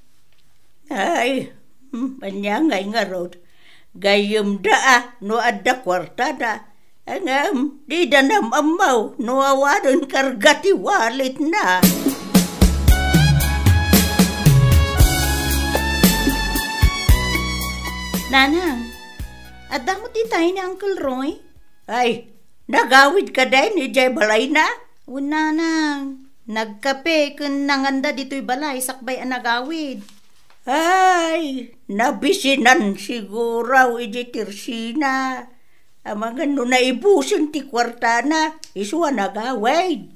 Ay, hmm, ania ngay ngarud? Gayyemda a no adda kuartada. Ngem, dida nam-ammo no awanen karga ti walletna. Nanang, adda met itay ni Uncle Roy? Ay, nagawid kadi idiay balayna? Wen, nanang, nagkape ken nanganda ditoy balay sakbay a nagawid. Ay, nabisinan siguro idiay tersina. Amangan no naibusen ti kuartana, isu a nagawid.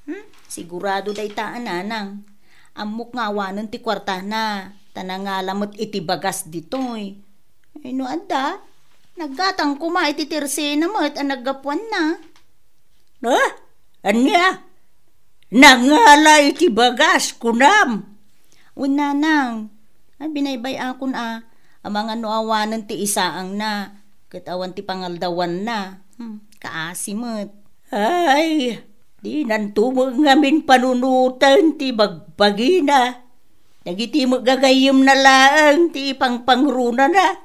Hmm, sigurado dayta a nanang. Ammok nga awanen ti kuartana, ta nangala met iti bagas ditoy. Ay, no adda, naggatang koma iti tersena met a naggapuanna. Ha? Ania? Nangala iti bagas, kunam? Wen, nanang, a, binaybay-akon a, amangan no awanen ti isaangna, ket awan ti pangaldawanna. Hmm, kaasi met. Ay, dinanto met ngamin panunoten ti bagbagina. Dagiti met gagayyemna laeng ti ipangpangrunana.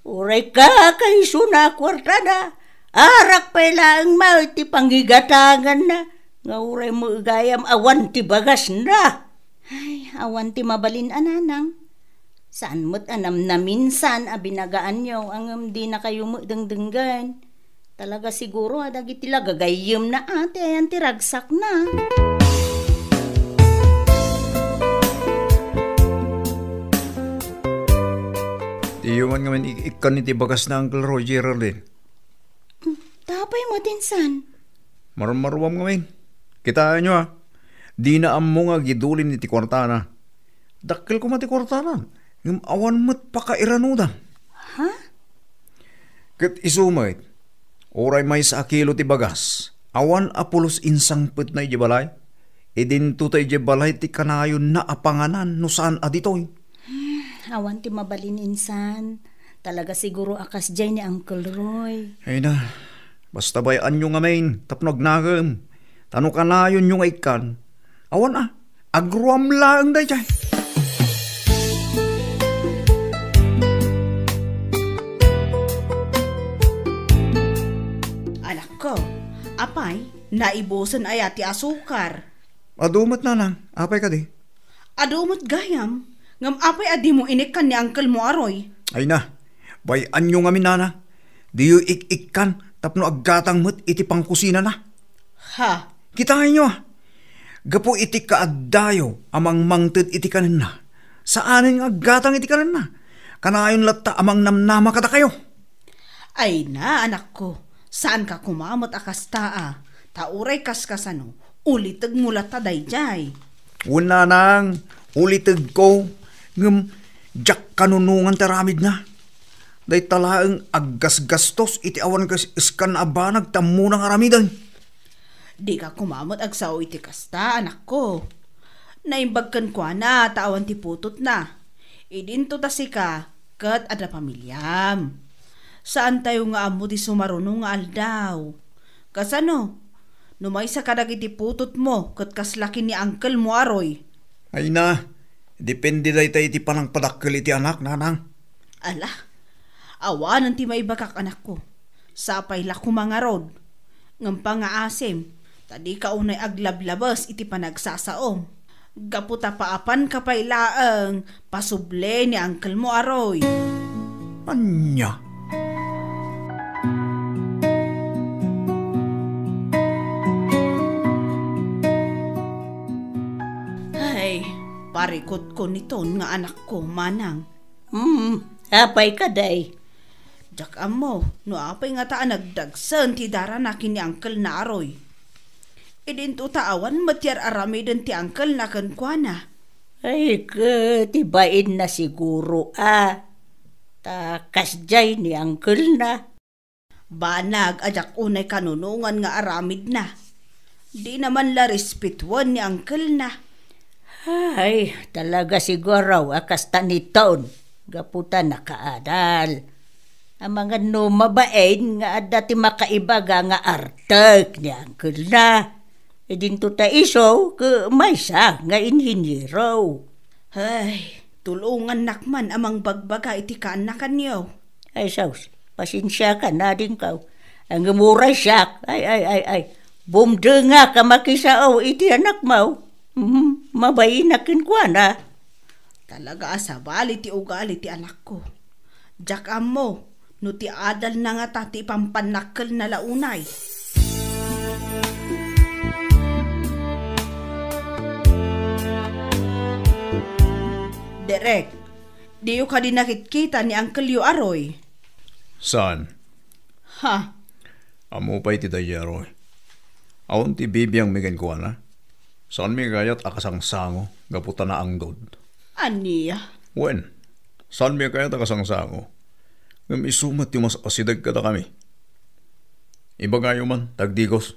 Uray kakaisuna a kuartana, arak pay laeng met ti pangigatanganna, nga uray met gayam awan ti bagasna. Ay, awan ti mabalin a nanang. Saan met a namnaminsan a binagaanyo, ngem dinakayo met dengdenggen. Talaga siguro a dagiti la gagayyemna a ti ayan ti ragsakna. Diyo man ngamin ik-ikkan iti bagasna, Uncle Roger, Geraldine. Hmm, ta apay met insan? Marumaruam ngamin. Kitaenyo, a. Dina ammo nga agidulin iti kuartana. Dakkel koma ti kuartana, ngem awan met pakairanudan. Ha? Ket isu met, uray maysa a kilo ti bagas, awan a pulos insangpetna idiay balay. Idinto ta idiay balay ti kanayonna a panganan no saan a ditoy. Awan ti mabalin insan. Talaga siguro a kasdiay ni Uncle Roy. Ay na, basta bay-anyo ngamin tapno agnagem. Ta no kanayonyo nga ikkan, awan a, agruam laeng daydiay. Anakko, apay, naibusen aya ti asukar? Adu met, nanang, apay kadi? Adu met gayam, ngem apay a dimo inikkan ni Uncle mo a Roy? Ay na, bay-anyo ngamin, nana. Diyo ik-ikkan tapno aggatang met iti pangkusinana. Ha? Kitaenyo a, gapu iti kaaddayo a mangmangted iti kanenna, saanen nga aggatang iti kanenna. Kanayon latta a mangnamnama kadakayo. Ay na, anakko, saanka koma met a kasta a, ta uray kaskasano, ulitegmo latta daydiay. Wen, nanang, ulitegko, ngem diak kanunongan ti aramidna. Dayta laeng aggasgastos iti awan kas-, kasano a banag ti ammona nga aramiden. Dika koma met agsao iti kasta, anakko. Naimbag kenkuana ta awan ti putotna. Idinto ta sika ket adda pamiliam. Saantayo nga ammo ti sumaruno nga aldaw. Kasano? No maysa kadagiti putotmo ket kasla ken ni Uncle mo a Roy. Ay na, depende dayta iti panangpadakkel iti anak, nanang. Ala, awanen ti maibagak, anakko. Sapay la koma ngarud. Ngem pangngaasim, ta dika unay aglablabes iti panagsasaom. Gapu ta paapanka pay laeng pasubli ni Uncle mo a Roy. Ania? Ay, parikutko niton nga anakko, manang. Hmm, apay kadi? Diak ammo no apay ngata a nagdagsen ti darana ken ni Uncle na a Roy. Idinto ta awan met ti ar-aramiden ti uncle na kenkuana. Ay, ket ti bainna siguro a. Ta kasdiay ni uncle na. Banag a diak unay kanunongan nga aramidna. Dina man la respetuen ni uncle na. Ay, talaga siguro a kasta niton, gapu ta nakaadal. Amangan no mabain nga adda ti makaibaga nga artek ni uncle na. Idinto ta isu ket maysa nga inhinyero. Ay, tulongannak man a mangbagbaga iti kaannakanyo. Ay, sus, pasensiakan, adingko. Ngem uray siak, ay, ay, ay, ay, bumdengak a makisao iti anakmo. Mhm, mabainak kenkuana. Talaga a sabali ti ugali ti anakko. Diak ammo no ti adalna ngata ti ipampannakkelna la unay. Derek, diyo kadi nakitkita ni Uncle yo a Roy? Saan? Ha? Ammo pay ti daydiay a Roy. Awan ti bibiangmi kenkuana. Saanmi kayat a kasangsango gapu ta naangdod. Ania? Wen, saanmi kayat a kasangsango. Ngem isu met ti mas asideg kadakami. Ibagayo man, ta agdigos.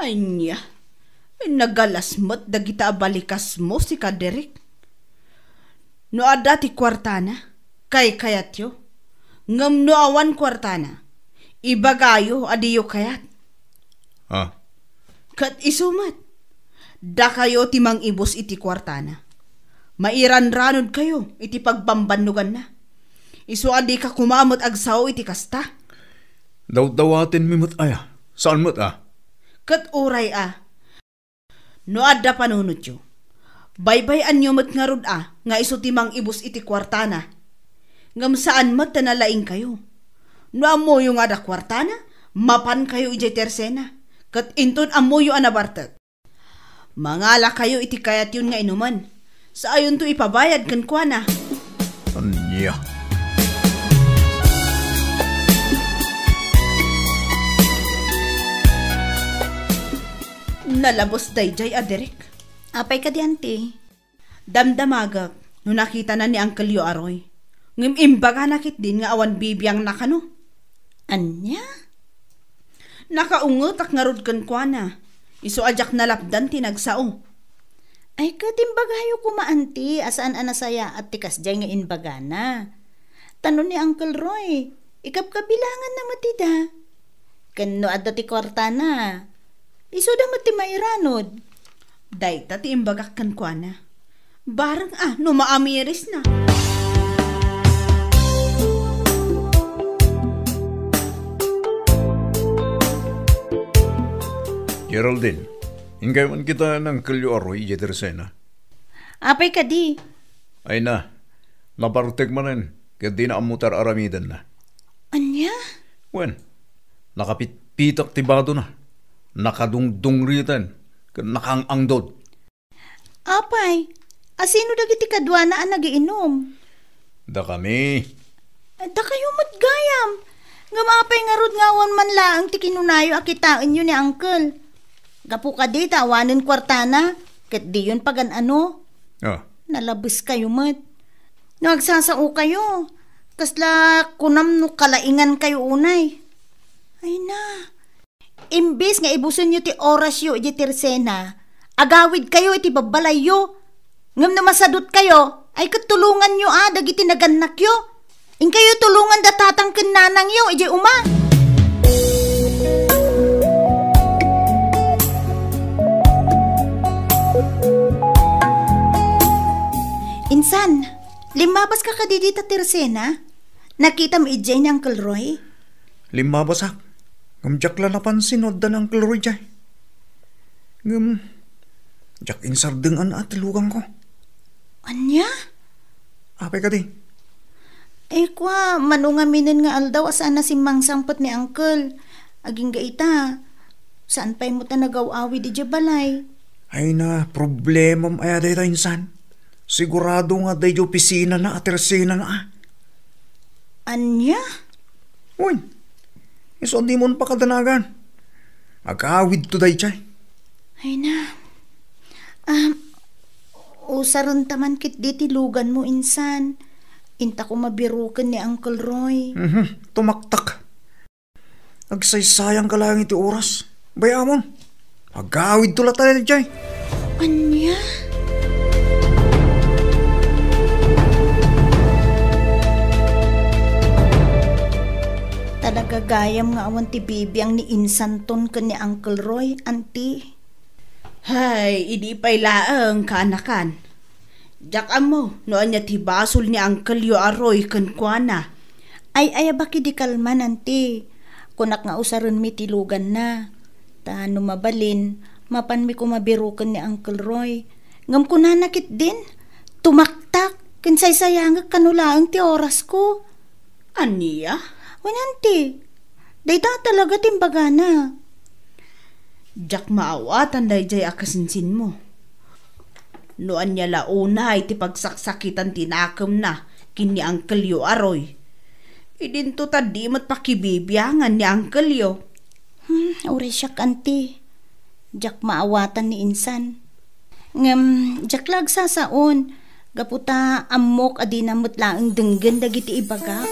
Ania? Nagalas met dagita a balikasmo, sika Derek. No adda ti kuartana, kaykayatyo. Ngem no awan kuartana, ibagayo a diyo kayat. Ah. Ket isu met, dakayo ti mangibus iti kuartana. Mairanranodkayo iti pagbambannoganna. Isu a dika koma met agsao iti kasta. Dawdawatenmi met aya? Saan met a? Ket uray a. No adda panunotyo, baybay-anyo met ngarud a nga isu ti mangibus iti kuartana. Ngem saan met ta nalaingkayo. No ammoyo nga adda kuartana, mapankayo idiay tersena, ket inton ammoyo a nabartek, mangalakayo iti kayatyon nga inumen. Saayonto ipabayad kenkuana. Ania? Nalabes daydiay a Derek. Apay kadi, anti? Damdamagek no nakitana ni Uncle yo a Roy. Ngem imbagana ketdin nga awan bibiangna kano. Ania? Nakaungetak ngarud kenkuana. Isu a diak nalapdan ti nagsao. Ay, ket imbagayo koma, anti, a saan a nasayaat ti kasdiay nga imbagana. Ta no ni Uncle Roy, ikabkabilanganna met ida. Ken no adda ti kuartana, isuda met ti mairanod. Dayta ti imbagak kenkuana. Bareng a no maamirisna. Geraldine, inkayo man kitaen ni Uncle Roy idiay tersena? Apay kadi? Ay na, nabartek manen, ket dina ammo ti ar-aramidenna. Ania? Wen, nakapitpitak ti badona, nakadungdungriten, ket nakaang-angdod. Apay, asino dagiti kaduana a nagiinum? Dakami. Dakayo met gayam. Ngem apay ngarud nga awan man laeng ti kinunayo a kitaenyo ni Uncle? Gapu kadi ta awanen kuartana, ket diyon pagan-ano? Ah. Nalabeskayo met. No agsasaokayo, kasla kunam no kalaingankayo unay. Ay na, imbes nga ibusenyo ti orasyo idiay tersena, agawidkayo iti babbalayyo. Ngem no masadutkayo, ay ket tulonganyo a dagiti nagannakyo. Inkayo tulongan da tatang ken nanangyo idiay uma. Insan, limmabaska kadi dita tersena? Nakitam idiay ni Uncle Roy? Limmabasak. Ngem diak la napansin no adda ni Uncle Roy diay. Ngem, diak insardeng-an a ti luganko. Ania? Apay kadi? Eh, kua, mano ngamin nga aldaw a saan a simmangsangpet ni Uncle. Agingga ita, saan pay met a nagaw-awid idiay balay. Ay na, problemam aya dayta, insan. Sigurado nga adda idiay opisinana a tersenana a. Ania? Uy, isu a dimon pakadanagan. Agawidto daydiay. Ay na. Ah, usarenta man ketdi ti luganmo, insan. Intako mabiroken ni Uncle Roy. Mhm, tumaktak. Agsaysayangka laeng iti oras. Bay-amon. Agawidto latta daydiay. Ania? Talaga gayam nga awan ti bibiang ni Insanton ken ni Uncle Roy, anti. Hay, idi pay laeng, kaanakan. Diak ammo no ania ti basol ni Uncle-yo a Roy kenkuana. Ay, ayabak idi kalman, anti. Kunak nga usarenmi ti luganna. Ta no mabalin, mapanmi koma biroken ni Uncle Roy. Ngem kunana ketdin, tumaktak, ken saysayangek kano laeng ti orasko. Ania? Wen, anti. Dayta talaga ti imbagana. Diak maawatan daydiay a kasinsinmo. No ania la unay ti pagsaksakitan ti nakemna ken ni Uncle-yo a Roy, idinto ta di met pakibibiangan ni Uncle-yo. Hmm, uray siak, anti. Diak maawatan ni insan. Ngem, diak la agsasaon, gapu ta ammok a dina met laeng denggen dagiti ibagak.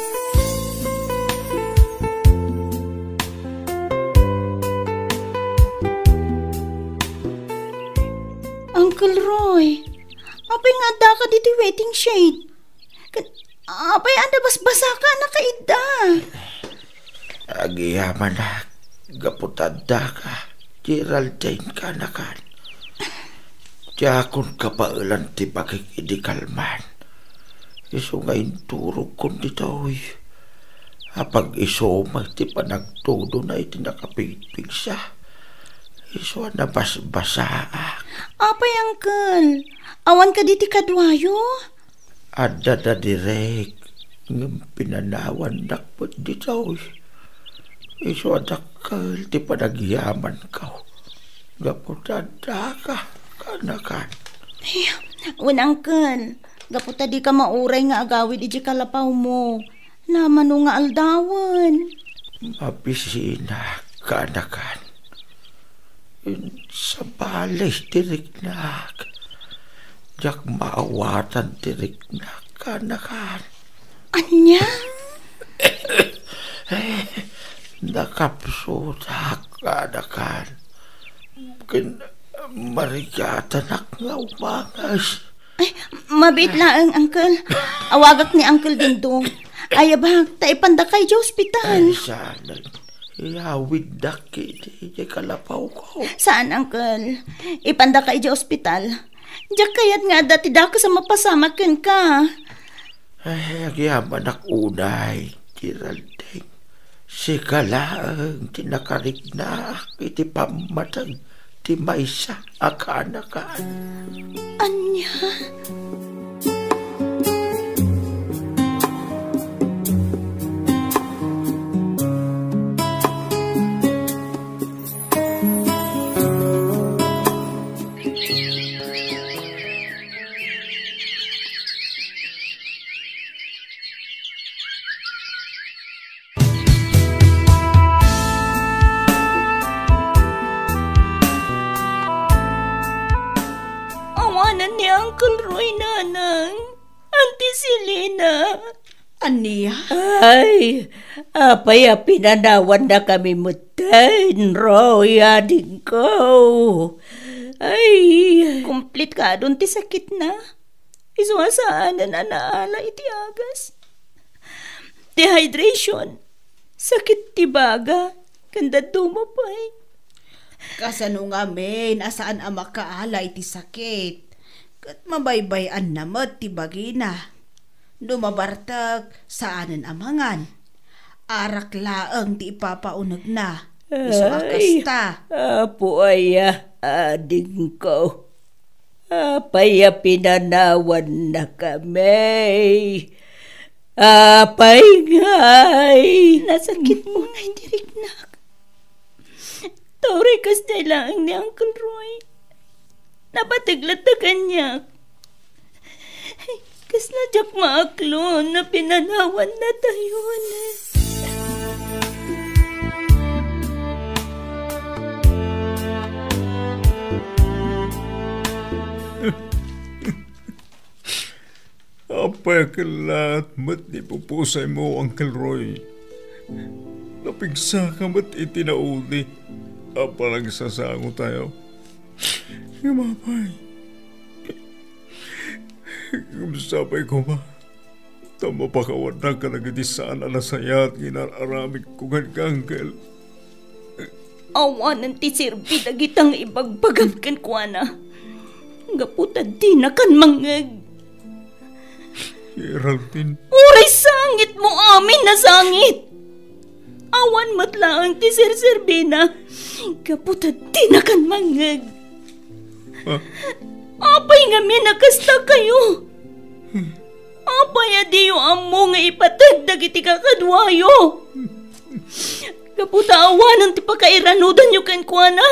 Uncle Roy, apay nga addaka ditoy waiting shed? Ket apay a nabasbasaka a nakaidda? Agyamanak gapu ta addaka, Geraldine, kaanakan. Diakon kabaelan ti bagik idi kalman. Isu nga inturogkon ditoy. Apag-isu met ti panagtudona iti nakapigpigsa. Isu a nabasbasaak. Apay, uncle? Awan kadi ti kaduayo? Adda da direk, ngem pinanawannak met ditoy. Isu a dakkel ti panagyamanko. Gapu ta addaka, kaanakan. Ay, wen, uncle, gapu ta dika mauray nga agawid idiay kalapawmo. Namano nga aldawen? Mapisinak, kaanakan. Insabali ti riknak. Diak maawatan ti riknak, kaanakan. Ania? Eh, Nakapsutak nga anakan. Ken marigatanak nga umangas. Ay, mabiit laeng, Uncle. Awagak ni Uncle Dingdong. Ayabag, ta ipandaka idiay ospital. Ay, saan. Iyawiddak iti, iti kalapaw ko. Saan, Uncle? Ipandaka idiay ospital. Diak kayat nga adda ti dakes a mapasamak kenka. Ay, agyamanak unay, Geraldine. Sika laeng ti nakariknak iti pammateg ti maysa a kaanakan. Ania? Awanen ni Uncle Roy, Nanang. Auntie Selina. Ania? Ay, apay a pinanawannakami metten, Roy, adingko? Ay. Kumplikaadon ti sakitna. Isu a saanen a naala iti agas. Dehydration. Sakit ti baga. Ken dadduma pay. Kasano ngamin a saan a makaala iti sakit? Ket mabaybay-anna met ti bagina. No mabartek, saanen a mangan. Arak laeng ti ipapaunegna. Isu a Ay, kasta. Apo aya, adingko. Apay a pinanawannakami? Apay ngay? Nasakit unay ti riknak. Ta uray kasdiay laeng ni Uncle Roy. Napateg latta kaniak. Kasla diak maaklon no pinanawannatayon. Apay a kellaat met ni pupusaymo, Uncle Roy? Napigsaka met iti naudi a panagsasangotayo. Ngem apay? Ngem sapay koma ta mapakawannak kadagiti saan a nasayaat nga inar-aramidko kenka, Uncle. Awanen ti serbi dagita nga ibagbagam kenkuana. Gapu ta dinakan mangngeg. Geraldine. Uray sangitmo amin a sangit. Awan met laeng ti serserbina. Gapu ta dinakan mangngeg. Ah. Apay ngamin a kasta kayo? Apay a diyo ammo nga ipateg dagiti kakaduayo? Gapu ta awanen ti pakairanudanyo kenkuana,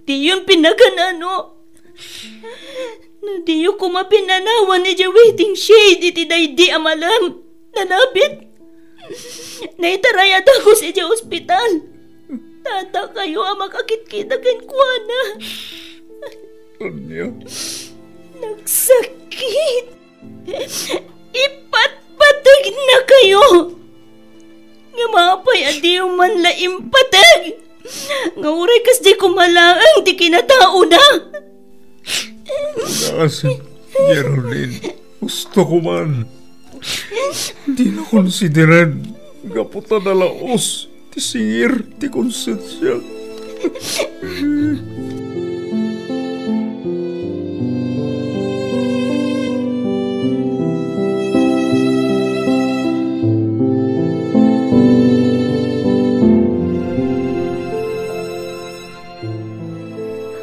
diyon pinagan-ano. No diyo koma pinanawan idiay waiting shed iti daydi a malem, nalabit, naitaray a dagus idiay ospital. Tadakayo a makakitkita kenkuana. Ania? Nagsakit. Ipatpategnakayo. Ngem apay a diyo man la impateg? Nga uray kasdi koma laeng ti kinataona. Agasem, Geraldine. Gusto ko man. Di na konsideran gapu ta nalaos ti singir ti konsensiak.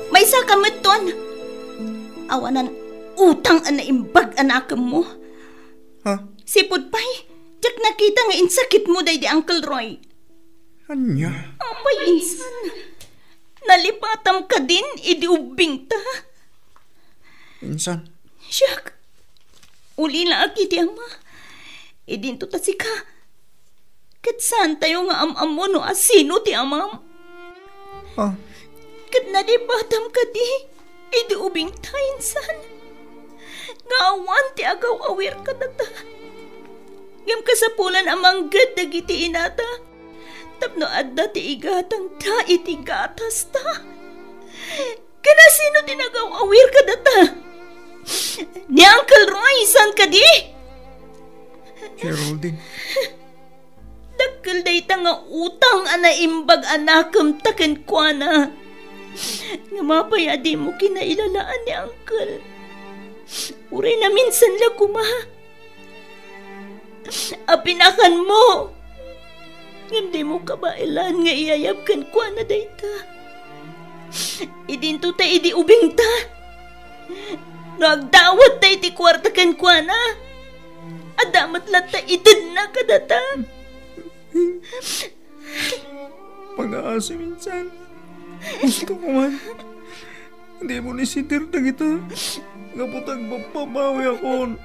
Maysa ka met ton. Awanan utang a naimbag a nakemmo. Ha? Sipud pay, diak nakita nga insakitmo daydi Uncle Roy. Ania? Apay, insan. Nalipatam kadin idi ubbingta. Insan? Siak, ulilaak iti ama. Idinto ta sika. Ket saantayo nga am-ammo no asino ti amam. Ah. Ket nalipatam kadi idi ubingta, insan, nga awan ti agaw-awir kadata. Ngem kasapulan a mangged dagiti inata, ta No adda ti igatangta iti gatasta, ken asino ti nagaw-awir kadata? Ni Uncle Roy, saan kadi? Geraldine. Dakkel dayta nga utang a naimbag a nakemta kenkuana. Ngem apay a dimo kinailalaan ni Uncle? Uray naminsan la koma a pinakanmo. Ngem dimo kabaelan nga iyayab kenkuana dayta. Idinto ta idi ubingta. No agdawat ta iti kuarta kenkuana, adda met latta itedna kadata. Pangaasi minsan. Gusto ko man. Dimo ni sitir dagita. Gapu ta agbabbabawi akon.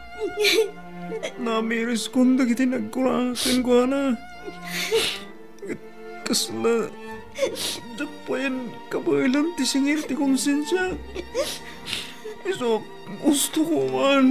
Namiriskon dagiti nagkuraang kenkuana. Kasla, diak payen kabaelan ti singir ti konsensia. Isu, gusto ko man.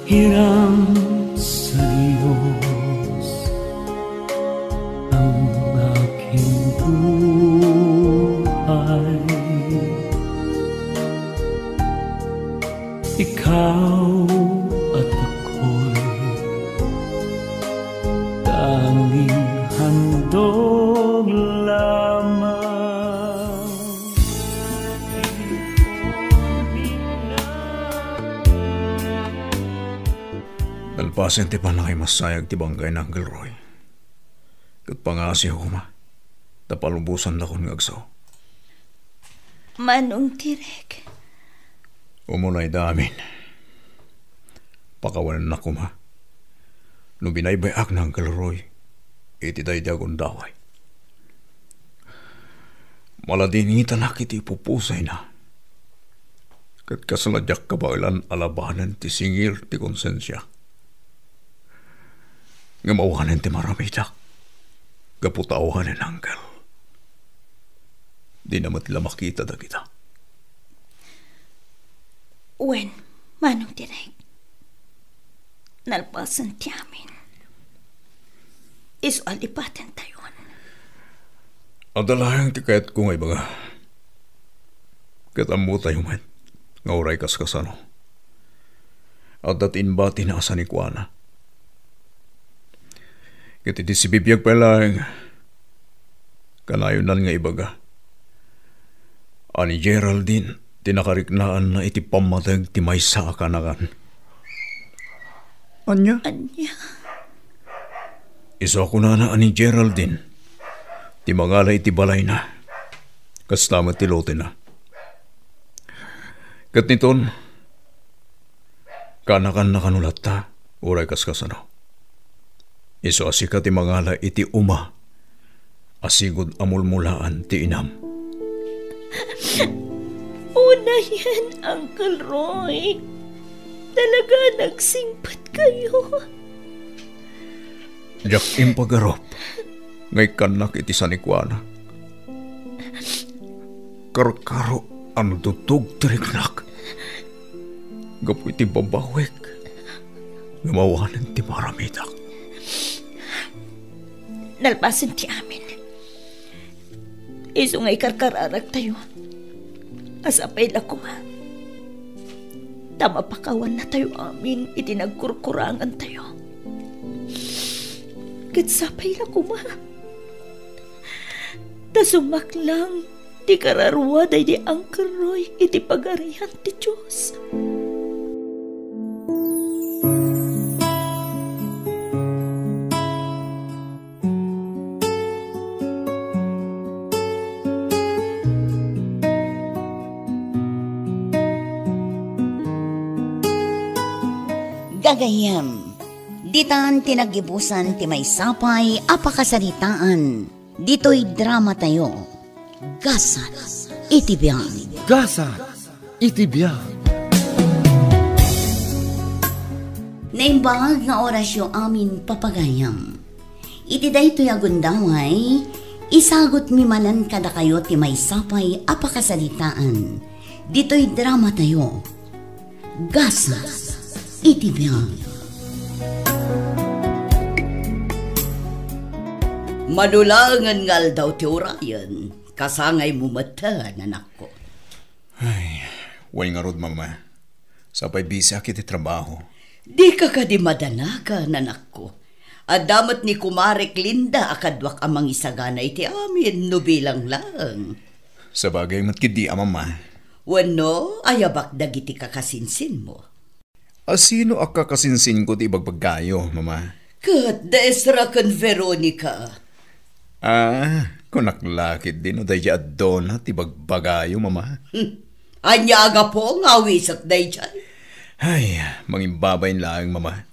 Hiram sa Dios ang aking buhay. Ikaw at ako'y tanging handog lamang. Nalpasen ti pannakaimasayag ti bangkay ni Uncle Roy. Ket pangaasiyo koma, ta palubosannakon nga agsao. Manong Tirek. Umunayda amin. Pakawanennak koma no binaybay-ak ni Uncle Roy iti daydi a gundaway. Maladingitanak iti ipupusayna. Ket kasla diak kabaelan a labanen ti singir ti konsensia. Ngem awanen ti maramidak, gapu ta awanen, Uncle. Dina met la makita dagita. Wen, Manong Tirek. Nalpasen ti amin. Isu a lipatentayon. Adda laeng ti kayatko nga ibaga. Ket ammotayo met nga uray kaskasano, adda ti imbatina a sanikuana. Ket iti sibibiag pay laeng, kanayonan nga ibaga a ni Geraldine ti nakariknaanna iti pammateg ti maysa a kanagan. Ania? Ania? Isu a kunana a ni Geraldine ti mangala iti balayna. Kasta met ti lotena. Ket niton, kaanakanna kano latta, uray kaskasano. Isu a sika ti mangala iti uma a sigud a mulmulaan ti inam. Unayen, Uncle Roy. Talaga a nagsingpetkayo. Diak impagarup nga ikkannak iti sanikuana. Karkaro a nadutog ti riknak gapu iti babawek nga awanen ti maaramidak. Nalpasen ti amin. Isu nga ikarkararagtayo a sapay la koma ta mapakawannatayo amin iti nagkurkurangantayo. Ket sapay la koma ta sumaklang ti kararua daydi Uncle Roy iti Pagarian ti Dios. Gagayyem, ditan ti naggibusan ti maysa pay a pakasaritaan ditoy dramatayo, Gasat iti Biag. Gasat iti biag. Naimbag nga orasyo amin, papagayam. Iti daytoy a gundaway, isagutmi manen kadakayo ti maysa pay a pakasaritaan. Ditoy dramatayo, Gasat iti biag. Mano laengen nga aldaw ti urayen, kasangaymo metten, anakko. Ay, wen ngarud, Mama. Sapay bisiak iti trabaho. Dika kadi madanagan, anakko. Adda met ni kumarek Linda a kaduak a mangisagana iti amin no bilang laeng. Sabagay met ketdi a, Mama. Wenno, ayabak dagiti kakasinsinmo. A sino a kakasinsinko ti ibagbagayo, Mama? Ket da Ezra ken Veronica. Ah, kunak la ketdi no daydiay a Donna ti bagbagayo, Mama. Hmm. Ania a gapu nga awisek daydiay? Ay, mangimbabain laeng, Mama.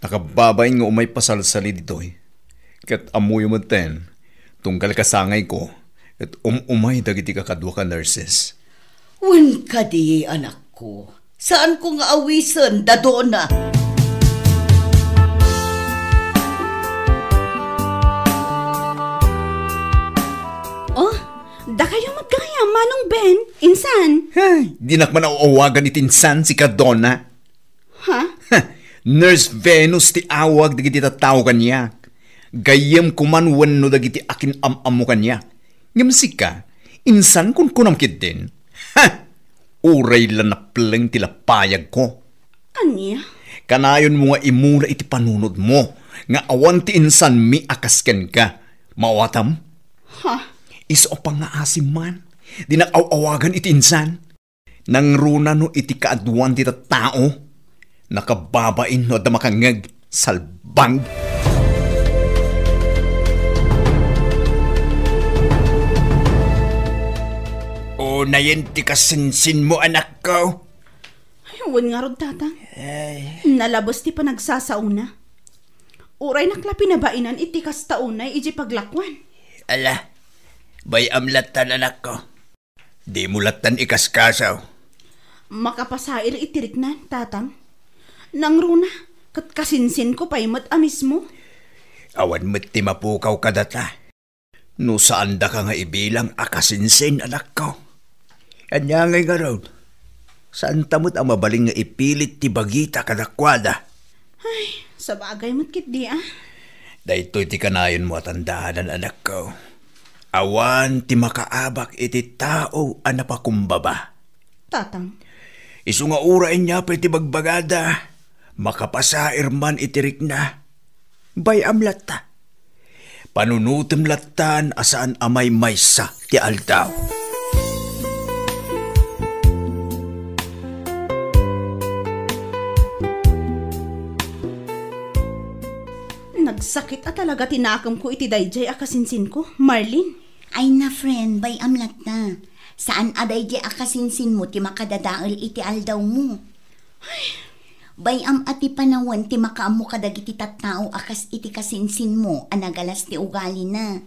Nakababain nga umay pasalsali ditoy. Ket ammoyo metten, tunggal kasangayko, ket um-umay dagiti kakaduak a nurses. Wen kadi, anakko, saanko nga awisen da Donna. Oh, dakayo met gayam, Manong Ben, insan. Ay, dinak man aw-awagan iti insan, sika Donna. Ha? Ha, Nurse Venus ti awag dagiti tattao kaniak. Gayyemko man wenno dagiti akin-am-ammo kaniak. Ngem sika, insan kunkunam ketdin? Ha! Uray la napleng ti lapayagko. Ania? Kanayonmo nga imula iti panunotmo nga awan ti insanmi a kas kenka. Maawatam? Ha? Isu a pangngaasim man, dinak aw-awagan iti insan. Nangruna no iti kaaduan ti tattao, nakababain no adda makangngeg, salbag. Unayen ti kasinsinmo, anakko. Ay, wen ngarud, Tatang. Ay. Nalabes ti panagsasaona. Uraynak la pinabainan iti kasta unay idiay paglakuan. Ala, bay-am lattan, anakko. Dimo lattan ikaskasaw. Makapasair iti riknan, Tatang. Nangruna, ket kasinsinko pay met a mismo. Awan met ti mapukaw kadata. No saandaka nga ibilang a kasinsin, anakko. Ania ngay ngarud? Saanta met a mabalin nga ipilit ti bagita kadakuada. Ay, sabagay met ketdi, a. Daytoy ti kanayonmo a tandaanan, anakko. Awan ti makaabak iti tao a napakumbaba. Tatang. Isu nga uray ania pay ti bagbagada, makapasair man iti rikna. Bay-am latta. Panunotem lattan a saan a maymaysa ti aldaw. Nagsakit a talaga ti nakemko iti daydiay a kasinsinko, Marlene. Ay na, friend, bay-am latta. Saan a daydiay a kasinsinmo ti makadadael iti aldawmo. Ay. Bay-am a ti panawen ti makaammo kadagiti tattao a kas iti kasinsinmo a nagalas ti ugalina.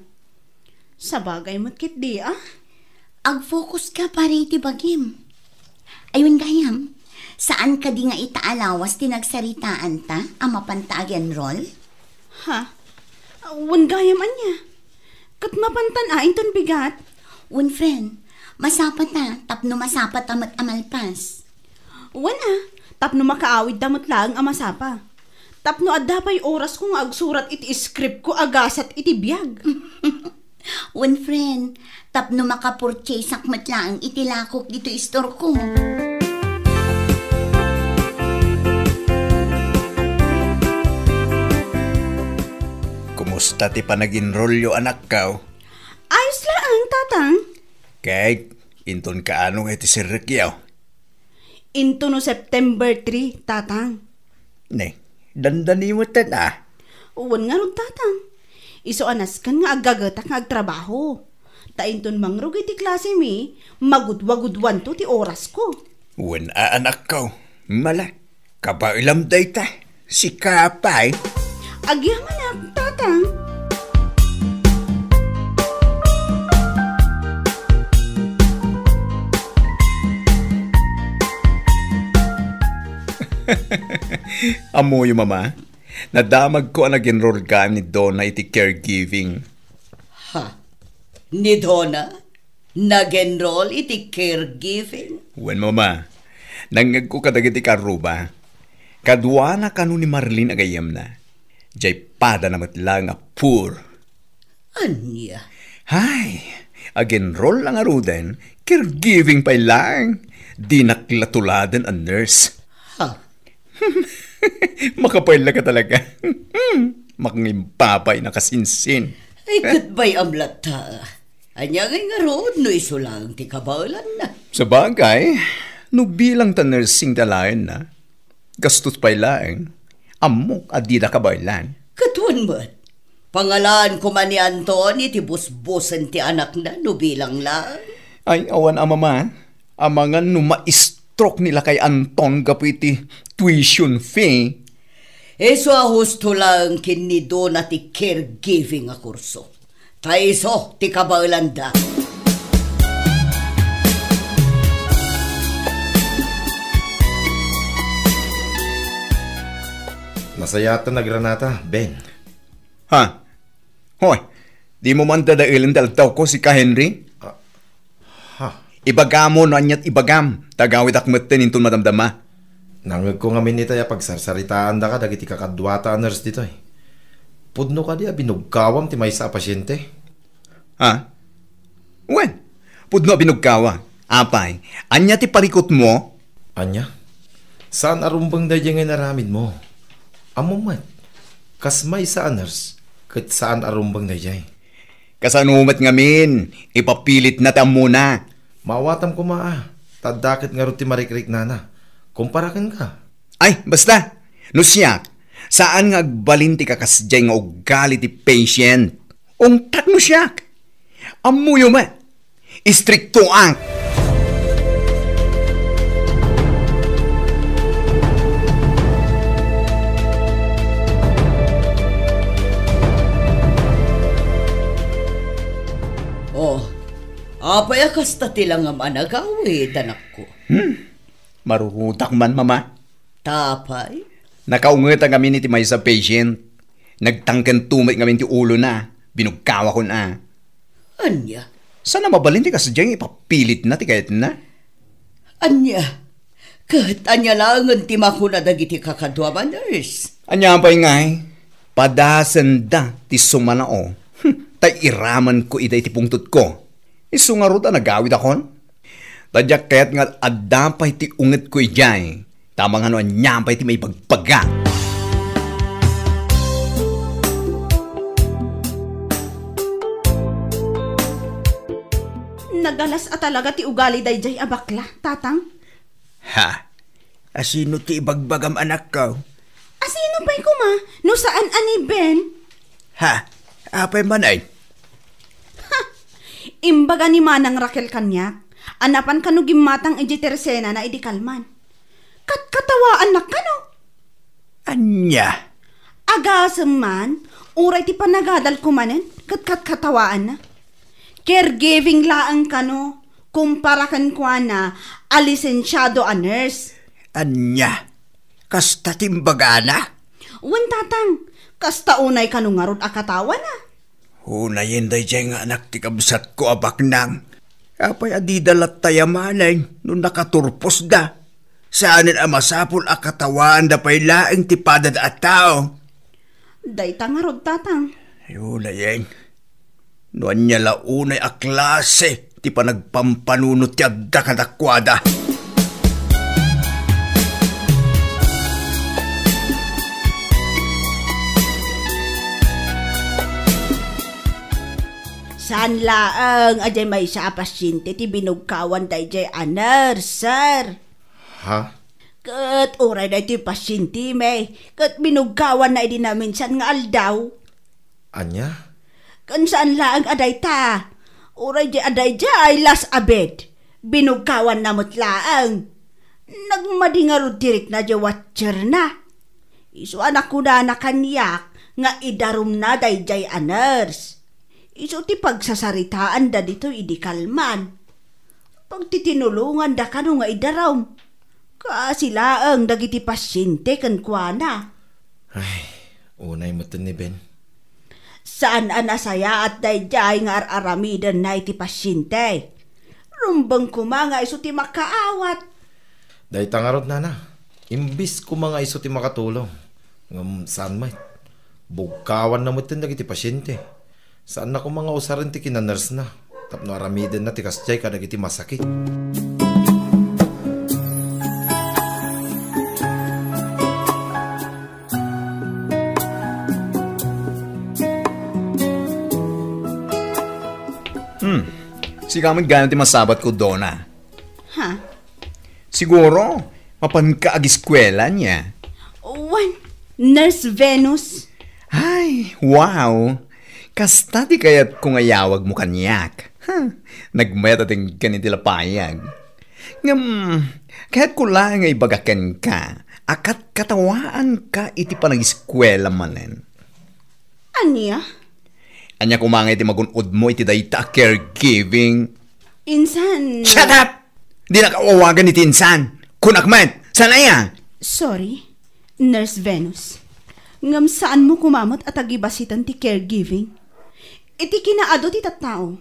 Sabagay met ketdi, a. Agfocus ka para iti bagim. Ay wen gayam, saan kadi nga ita a lawas ti nagsaritaanta a mapanta ag-enroll? Ha? Wen gayam ania? Ket mapantan a inton bigat? Wen, friend, masapata tapno masapata met a malpas. Wen a, tapno makaawidta met laeng a masapa. Tapno adda pay orasko nga agsurat iti scriptko a gasat iti biag. Wen, friend, tapno makapurchaseak met laeng iti lakok ditoy istorko. Kumusta ti panag-enrollyo, anakko? Ayos laeng, Tatang. Kay, inton kaano nga iti sirrekyo? Inton no September three, Tatang. Ne, dandani metten a. Wen ngarud, Tatang. Isu a nasken nga aggagetak nga agtrabaho. Ta inton mangrugay ti klasemi, magudwagudwanto ti orasko. Wen a, anakko. Mala, kabaelam dayta. Sika pay. Agyamanak, Tatang. Ammoyo, Mama, nadamagko a nag-enroll gayam ni Donna iti caregiving. Ha? Ni Donna? Nag-enroll iti caregiving? Wen, Mama. Nangngegko kadagiti karruba. Kaduana kano ni Marlene a gayyemna. Jay padana met laeng a poor. Ania? Hay, ag-enroll lang aruden, caregiving pay laeng. Dinak la tuladen a nurse. Ha? Makapaila ka talaga. Makangimpapay na kasinsin. Ay, ket bay-am latta. Ania ngay ngarud no isu laeng ti kabaelanna? Sabagay, no bilang ta nursing ta laenna, gastos pay laeng, ammok a dida kabaelan. Ket wen met, pangalaan koma ni Anton iti busbusen ti anakna no bilang laeng. Ay, awan a, Mama. Amangan no ma-stroke ni lakay Anton gapu iti tuition fee. Isu a husto laeng ken ni Donna ti caregiving a kurso. Ta isu ti kabaelanda. Nasayaat ta nagranata, Ben. Ha? Hoy, dimo man dadaelen ti aldaw ko, sika, Henry? Ah, ha? Ibagam no aniat ibagam, ta agawidak metten inton madamdama. Nangngegko ngamin itay a pagsarsaritaandaka dagiti kakaduata a nurse ditoy. Pudno kadi a binugkawam ti maysa a pasiente? Ha? Wen, pudno a binugkawa. Apay, ania ti parikutmo? Ania? Saan a rumbeng daydiay nga inaramidmo. Ammom met, kas maysa a nurse, ket saan a rumbeng daydiay. Kasano met ngamin, ipapilitna ti ammona. Maawatam koma a, ta adda ket ngarud ti marikriknana. Kumpara kenka. Ay, basta! No siak, saan nga agbalin ti kakasdiay nga ugali ti patient. Ungtak no siak! Ammoyo met! Istriktoak! Oh, apay a kasta ti langam a nagawid, anakko? Hmm? Marurutak man, Mama. Ta apay? Nakaungetan ngamin iti maysa a patient. Nagtangkento met ngamin ti ulona. Binugkawakon a. Ania? Saan a mabalin ti kasdiay nga ipapilitna ti kayatna? Ania? Ket ania laengen ti makuna dagiti kakaduam a nurse? Ania pay ngay? Padasenda ti sumanao. Hmm, ta iramenko ida iti pungtotko. Isu ngarud a nagawidakon? Ta diak kayat nga adda pay ti ungetko idiay, ta amangan no ania pay ti maibagbaga. Nagalas a talaga ti ugali daydiay a bakla, Tatang. Ha? Asino ti ibagbagam, anakko? Asino pay koma no saan a ni Ben? Ha? Apay manen? Ha! Imbaga ni Manang Raquel kaniak a napan kano gimmatang idiay tersenana idi kalman. Katkatawaannak kano. Ania? Agasem man, uray ti panagadalko manen ket katkatawaanna. Caregiving laeng kano, kumpara kenkuana a lisensiado a nurse. Ania? Kasta ti imbagana? Wen, Tatang, kasta unay kano ngarud a katawana. Unayen daydiay nga anak ti kabsatko a baknang. Apay a dida latta yamanen no nakaturposda? Saanen a masapul a katawaanda pay laeng ti padada a tao. Dayta ngarud, Tatang. Ay, unayen. No ania la unay a klase ti panagpampanunot ti adda kadakuada. Saan laeng a diay maysa a pasyente ti binugkawan daydiay a nurse, sir. Ha? Ket uray daytoy pasyentemi, ket binugkawanna idi naminsan nga aldaw. Ania? Ken saan laeng a dayta. Uray di a daydiay last a bed. Binugkawanna met laeng. Nagmadi ngarud ti rikna di watcherna. Isu a nakunana kaniak nga idarumna daydiay a nurse. Isu ti pagsasaritaanda ditoy idi kalman. Pagtitinulonganda kano nga idarum. Kaasi laeng dagiti pasiente kenkuana. Ay, unay metten ni Ben. Saan a nasayaat daydiay nga ar-aramidenna iti pasiente. Rumbeng koma nga isu ti makaawat. Dayta ngarud, nana. Imbis koma nga isu ti makatulong. Ngem saan met. Bugkawanna metten dagiti pasiente. Saanna koma nga usaren ti kinanursena tapno aramidenna ti kasdiay kadagiti masakit. Hmm. Sika met gayam ti masabatko, Donna. Ha? Siguro, mapanka agiskuela ania? Wen, Nurse Venus. Ay, wow! Kasta ti kayatko nga iyawagmo kaniak. Ha, nagmayat a tengngen iti lapayag. Ngem, kayatko laeng nga ibaga kenka a katkatawaanka iti panagiskuela manen. Ania? Ania koma ngay ti magun-odmo iti dayta a caregiving? Insan. Shut up! Dinak awawagan iti insan. Kunak met, saan aya? Sorry, Nurse Venus. Ngem saanmo koma met a tagibasiten ti caregiving. Iti kinaadu ti tattao,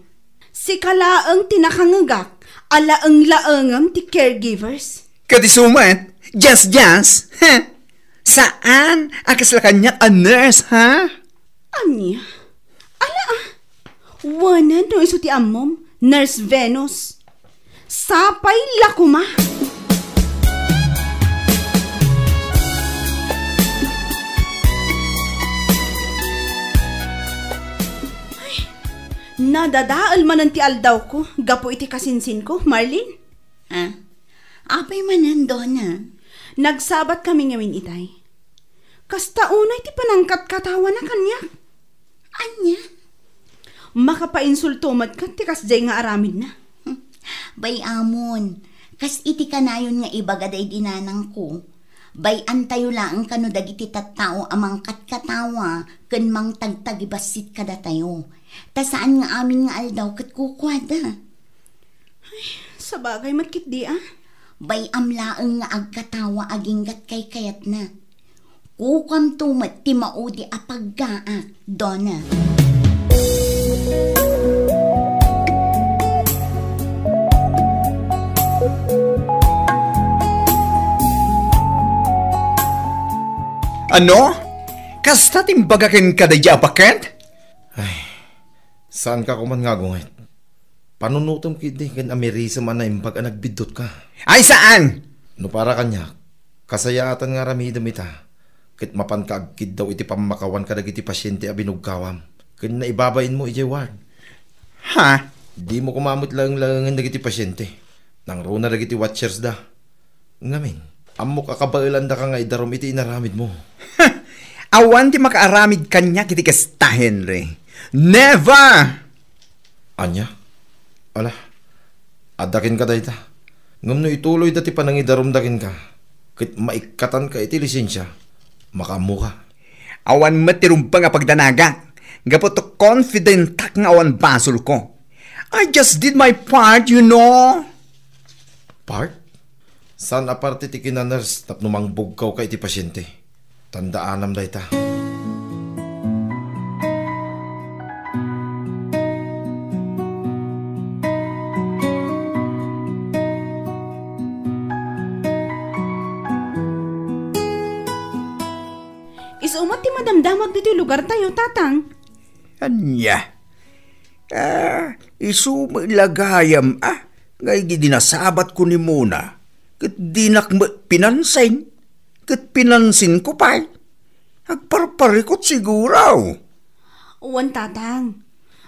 sika laeng ti nakangngegak a laeng-laengem ti caregivers. Ket isu met, just, just. Heh. Saan a kasla kaniak a nurse, ha? Ania? Ala, ah. Wen no isu ti ammom, Nurse Venus. Sapay la koma. Ay, nadadael manen ti aldawko gapu iti kasinsinko, Marlene. Ah, apay manen, Donna? Nagsabat kami ngamin itay. Kasta unay ti panangkatkatawana kaniak. Ania? Makapainsulto met ket ti kasdiay nga aramidna. Bay-amon, kas iti kanayon nga ibaga daydi nanangko, bay-antayo laeng kano dagiti tattao a mangkatkatawa ken mangtagtagibassit kadatayo. Ta saan nga amin nga aldaw ket kukuada. Ay, sabagay met ketdi, a. Bay-am laeng nga agkatawa aginggat kaykayatna. Kukuamto met ti maudi a paggaak, Donna. Ano? Kasta ti imbaga kenka daydi a baket? Ay, saanka koman nga agunget. Panunotem ketdi ken amirisem a naimbag a nagbiddutka. Ay, saan? No para kaniak, kasayaatan nga aramidem ita, ket mapanka agkiddaw iti pammakawan kadagiti pasiente a binugkawam ken naibabainmo idiay ward. Ha? Dimo koma met laeng-laengen dagiti pasiente. Nangruna dagiti watchersda. Ngamin, ammok a kabaelandaka nga idarum iti inaramidmo. Awan ti makaaramid kaniak iti kasta, Henry. Never! Ania? Ala, adda kenka dayta. Ngem no ituloyda ti panangidarumda kenka, ket maikkatanka iti lisensia, makaammoka. Awan met ti rumbeng a pagdanagak, gapu ta confidentak nga awan basolko. I just did my part, you know. Part? Saan a parte ti kinanurse tapno mangbugkawka iti pasiente? Tandaanam dayta. Isu met ti madamdamag ditoy lugartayo, Tatang. Ania? Ah, isu met la gayam, ah, nga idi nasabatko ni Mona, ket dinak met pinansin, ket pinansinko pay. Agparparikut siguro. Wen, Tatang.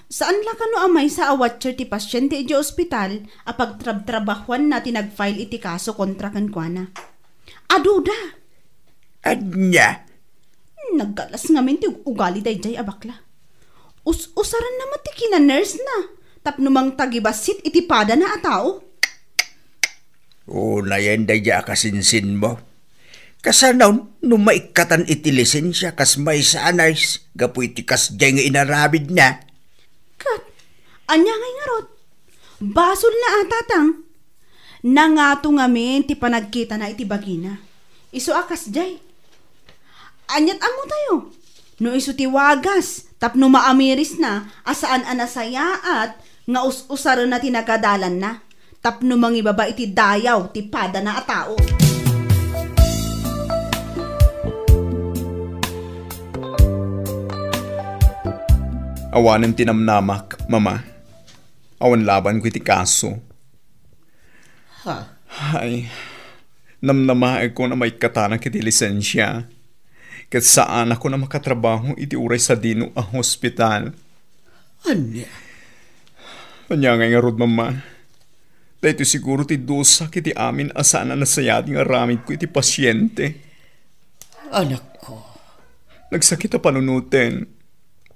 Saan la kano a maysa a watcher ti pasiente idiay ospital a pagtrabtrabahuanna ti nag-file iti kaso kontra kenkuana. Aduda. Ania? Naggalas ngamin ti ugali daydiay a bakla. Us-usaranna met ti kinanurse-na tapno mangtagibassit iti padana a tao. Unayen daydiay a kasinsinmo. Kasano no maikkatan iti lisensia kas maysa a nurse gapu iti kasdiay nga inaramidna? Ket, ania ngay ngarud? Basolna a, Tatang. Nangato ngamin ti panagkitana iti bagina. Isu a kasdiay. Aniat ammotayo? No isu ti wagas tapno maamirisna a saan a nasayaat nga us-usarenna ti nagadalanna tapno mangibaba iti dayaw ti padana a tao. Awanen ti namnamak, Mama. Awan labanko iti kaso. Ha? Ay, namnamaekon a maikkatanak iti lisensia. Ket saanakon a makatrabaho iti uray sadino a hospital. Ania? Ania ngay ngarud, Mama? Daytoy siguro ti dusak iti amin a saan a nasayaat nga aramidko iti pasiente. Anakko. Nagsakit a panunoten.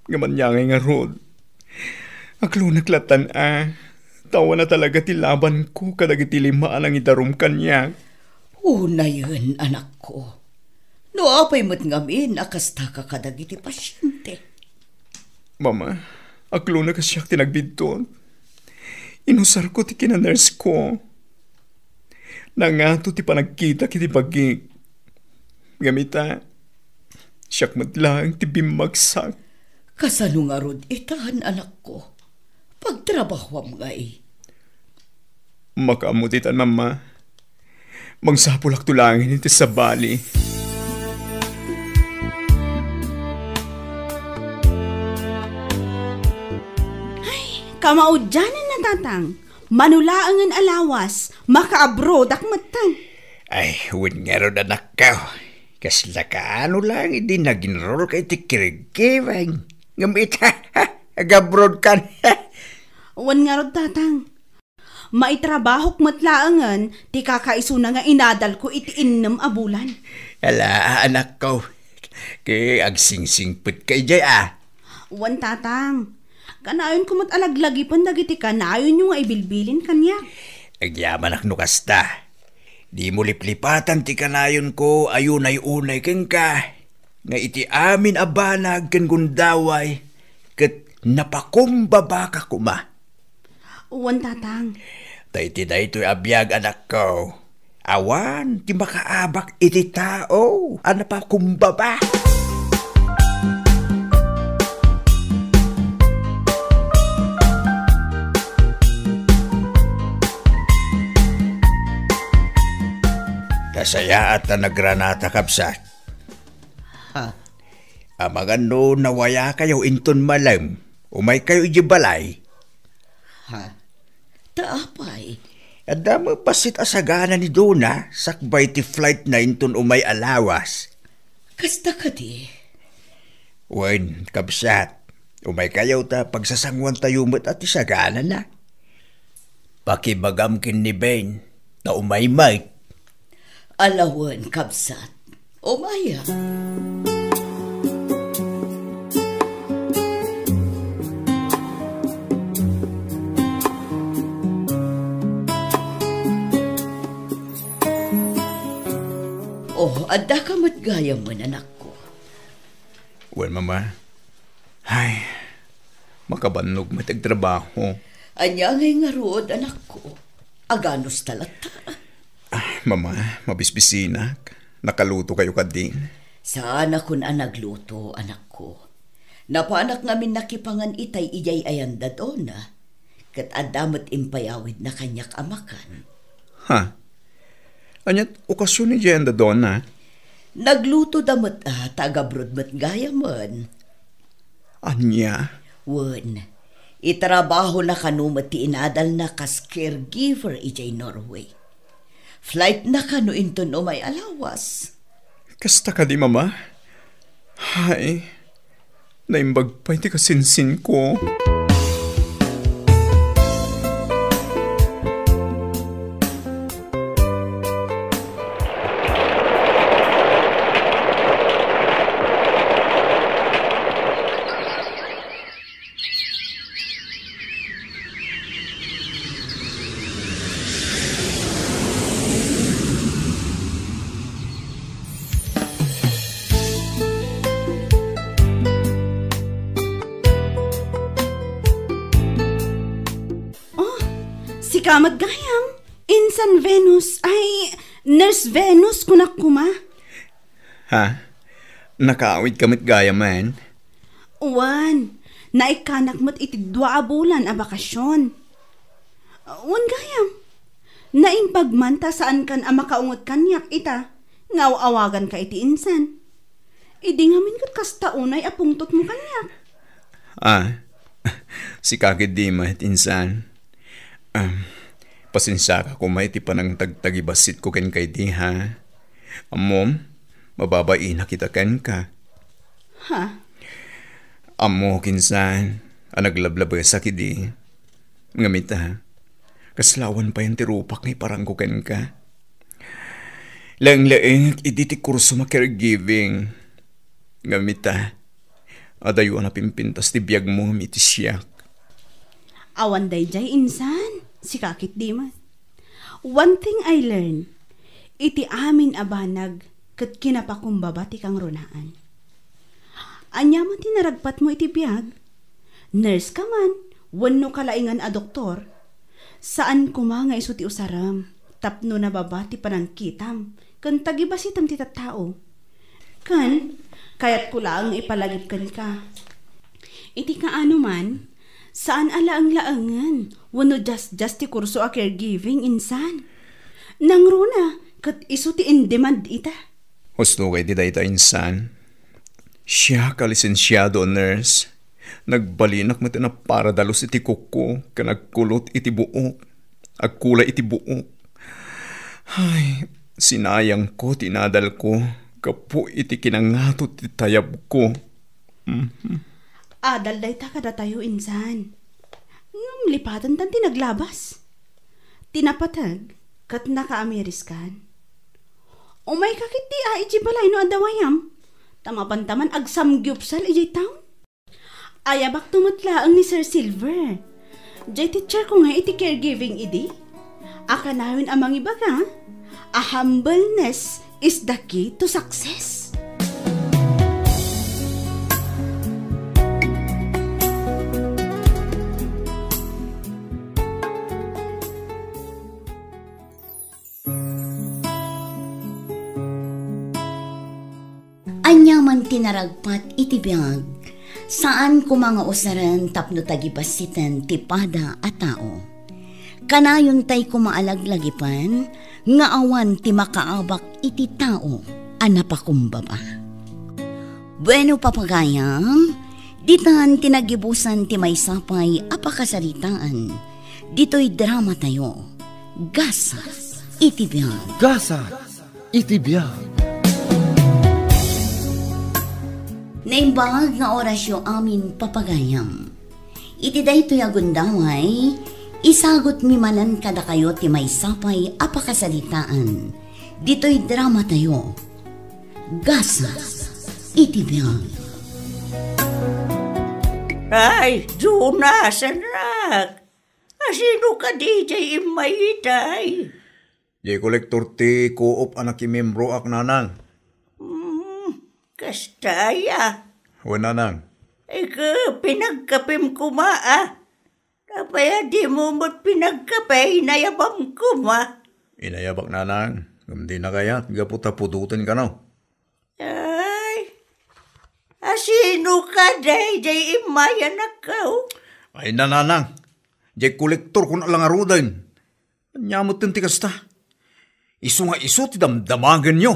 Ngem ania ngay ngarud? Aklonek lattan a, ta awan a talaga ti labanko kadagiti lima a nangidarum kaniak. Unayen, anakko. No apay met ngamin a kastaka kadagiti pasiente? Mama, aklonek a siak ti nagbiddut. Inusarko ti kinanersko. Nangato ti panagkitak iti bagik. Ngem ita, siak met laeng ti bimmagsak. Kasano ngarud itan, anakko? Pagtrabahuam ngay. Makaammo ditan, Mama. Mangsapulakto laengen iti sabali. Ay, kamaudiananna, Tatang. Mano laengen a lawas, makaabroadak metten. Ay, wen ngarud, anakko. Kasla kaano laeng idi nag-enrollka iti caregiving? Ngem ita, agabroadkan. Wen ngarud, Tatang. Maitrabahok met laengen ti kakaisuna nga inadalko iti innem a bulan. Ala, anakko. Ket agsingsingpetka idiay a. Wen, Tatang. Kanayonko met a laglagipen dagiti kanayonyo nga ibilbilin kaniak. Agyamanak no kasta. Dimo liplipatan ti kanayonko a unay-unay kenka, nga iti amin a banag ken gundaway, ket napakumbabaka koma. Wen, Tatang. Ta iti daytoy a biag, anakko, awan ti makaabak iti tao a napakumbaba. Nasayaat a nagranata, kabsat. Ha? Amangan no nawayakayo inton malem, umaykayo idiay balay. Ha? Ta apay? Adda met bassit a sagana ni Dona sakbay ti flight na inton umay a lawas. Kasta kadi? Wen, kabsat, umaykayo ta pagsasanguantayo met a ti saganana. Pakibagam ken ni Ben ta umay met. Ala wen, kabsat. Umaya. Oh, addaka met gayamen, anakko. Wen, Mama. Ay, makabannog met ti agtrabaho. Ania ngay ngarud, anakko? Aganusta latta? Ah, Mama, mabisbisinak. Nakalutokayo kadi? Saanakon a nagluto, anakko. Napanak ngamin nakipangan itay idiay ayan da Dona. Ket adda met impayawidna kaniak a makan. Ha? Ania't okasion idiay ayan da Dona? Naglutoda met a, ta agabroad met gayamen. Ania? Wen, itrabahona kano met ti inadalna kas caregiver idiay Norway. Flightna kano inton umay a lawas. Kasta kadi, Mama? Hay, naimbag pay ti kasinsinko. Oh, sika met gayam. Insan Venus, ay, Nurse Venus, kunak koma. Ha? Nakaawidka met gayam? Wen, naikkanak met iti dua a bulan a bakasion. Wen gayam, naimbag man ta saankan a makaunget kaniak ita, nga aw-awaganka iti insan. Idi ngamin ket kasta unay a pungtotmo kaniak. Ah, sika ketdi met, insan. Ah, pasensiaka koma iti panangtagtagibasitko kenka idi, ha? Ammom, mababainak ita kenka. Ha? Ammok, insan, a naglablabesak idi. Ngem ita, kasla awan payen ti rupak nga iparangko kenka. Laeng-laeng iti ti kurso nga caregiving. Ngem ita, adayo a napimpintas ti biagmo ngem iti siak. Awan daydiay, insan, sika ketdi met. One thing I learned, iti amin a banag ket kinapakumbaba ti kangrunaan. Ania man ti naragpatmo iti biag? Nurse ka man, wenno kalaingan a doktor? Saan koma nga isu ti usarem tapno nababa ti panangkitam ken tagibasitem ti tattao. Ken, kayatko laeng nga ipalagip kenka. Iti kaano man, saan a laeng-laengen wenno diasdias ti kurso a caregiving, insan. Nangruna ket isu ti in-demand ita. Husto kay ti dayta, insan. Siak a lisensiado a nurse, nagbalinak met a naparadalus iti kukko ken agkulot iti buok. Agkula iti buok. Ay, sinayangko ti inadalko gapu iti kinangato ti tayabko. Mhm. Adal dayta kadatayo, insan. Ngem lipatentan ti naglabas. Ti napateg ket nakaamiriskan. Umayka ketdi a idiay balay no adda wayam, ta mapantaman agsamgiupsal idiay town. Ayabakto met laeng ni Sir Silver. Diay teacher ko nga iti caregiving idi. A kanayon a mangibaga, a humbleness is the key to success. Ania man ti naragpat iti biag, saan koma nga usaren tapno tagibasiten ti pada a tao. Kanayon tay koma a laglagipen nga awan ti makaabak iti tao a napakumbaba. Bueno, papagayam, ditan ti nagibusan ti maysa pay a pakasaritaan ditoy dramatayo, Gasat iti Biag. Gasat iti Biag. Naimbag nga orasyo amin, papagayam. Iti daytoy a gundaway, isagutmi manen kadakayo ti maysa pay a pakasaritaan ditoy dramatayo, Gasat iti Biag. Ay, Jonas, anak! Asino kadi jay immay itay? Jay kolektor ti co-op a nakimembroak, nanang. Hmm, kasta aya? Wen, nanang. Ika, pinagkapim koma, a? Apay a dimo met pinagkape, inayabam koma? Inayabak, nanang. Ngem dina kayat, gapu ta pudoten kano. Ay, asino kadi jay immay, anakko? Ay, nanang. Jay kolektor ko na lang aruden. Ania met ti kasta? Isu nga isu ti damdamagenyo.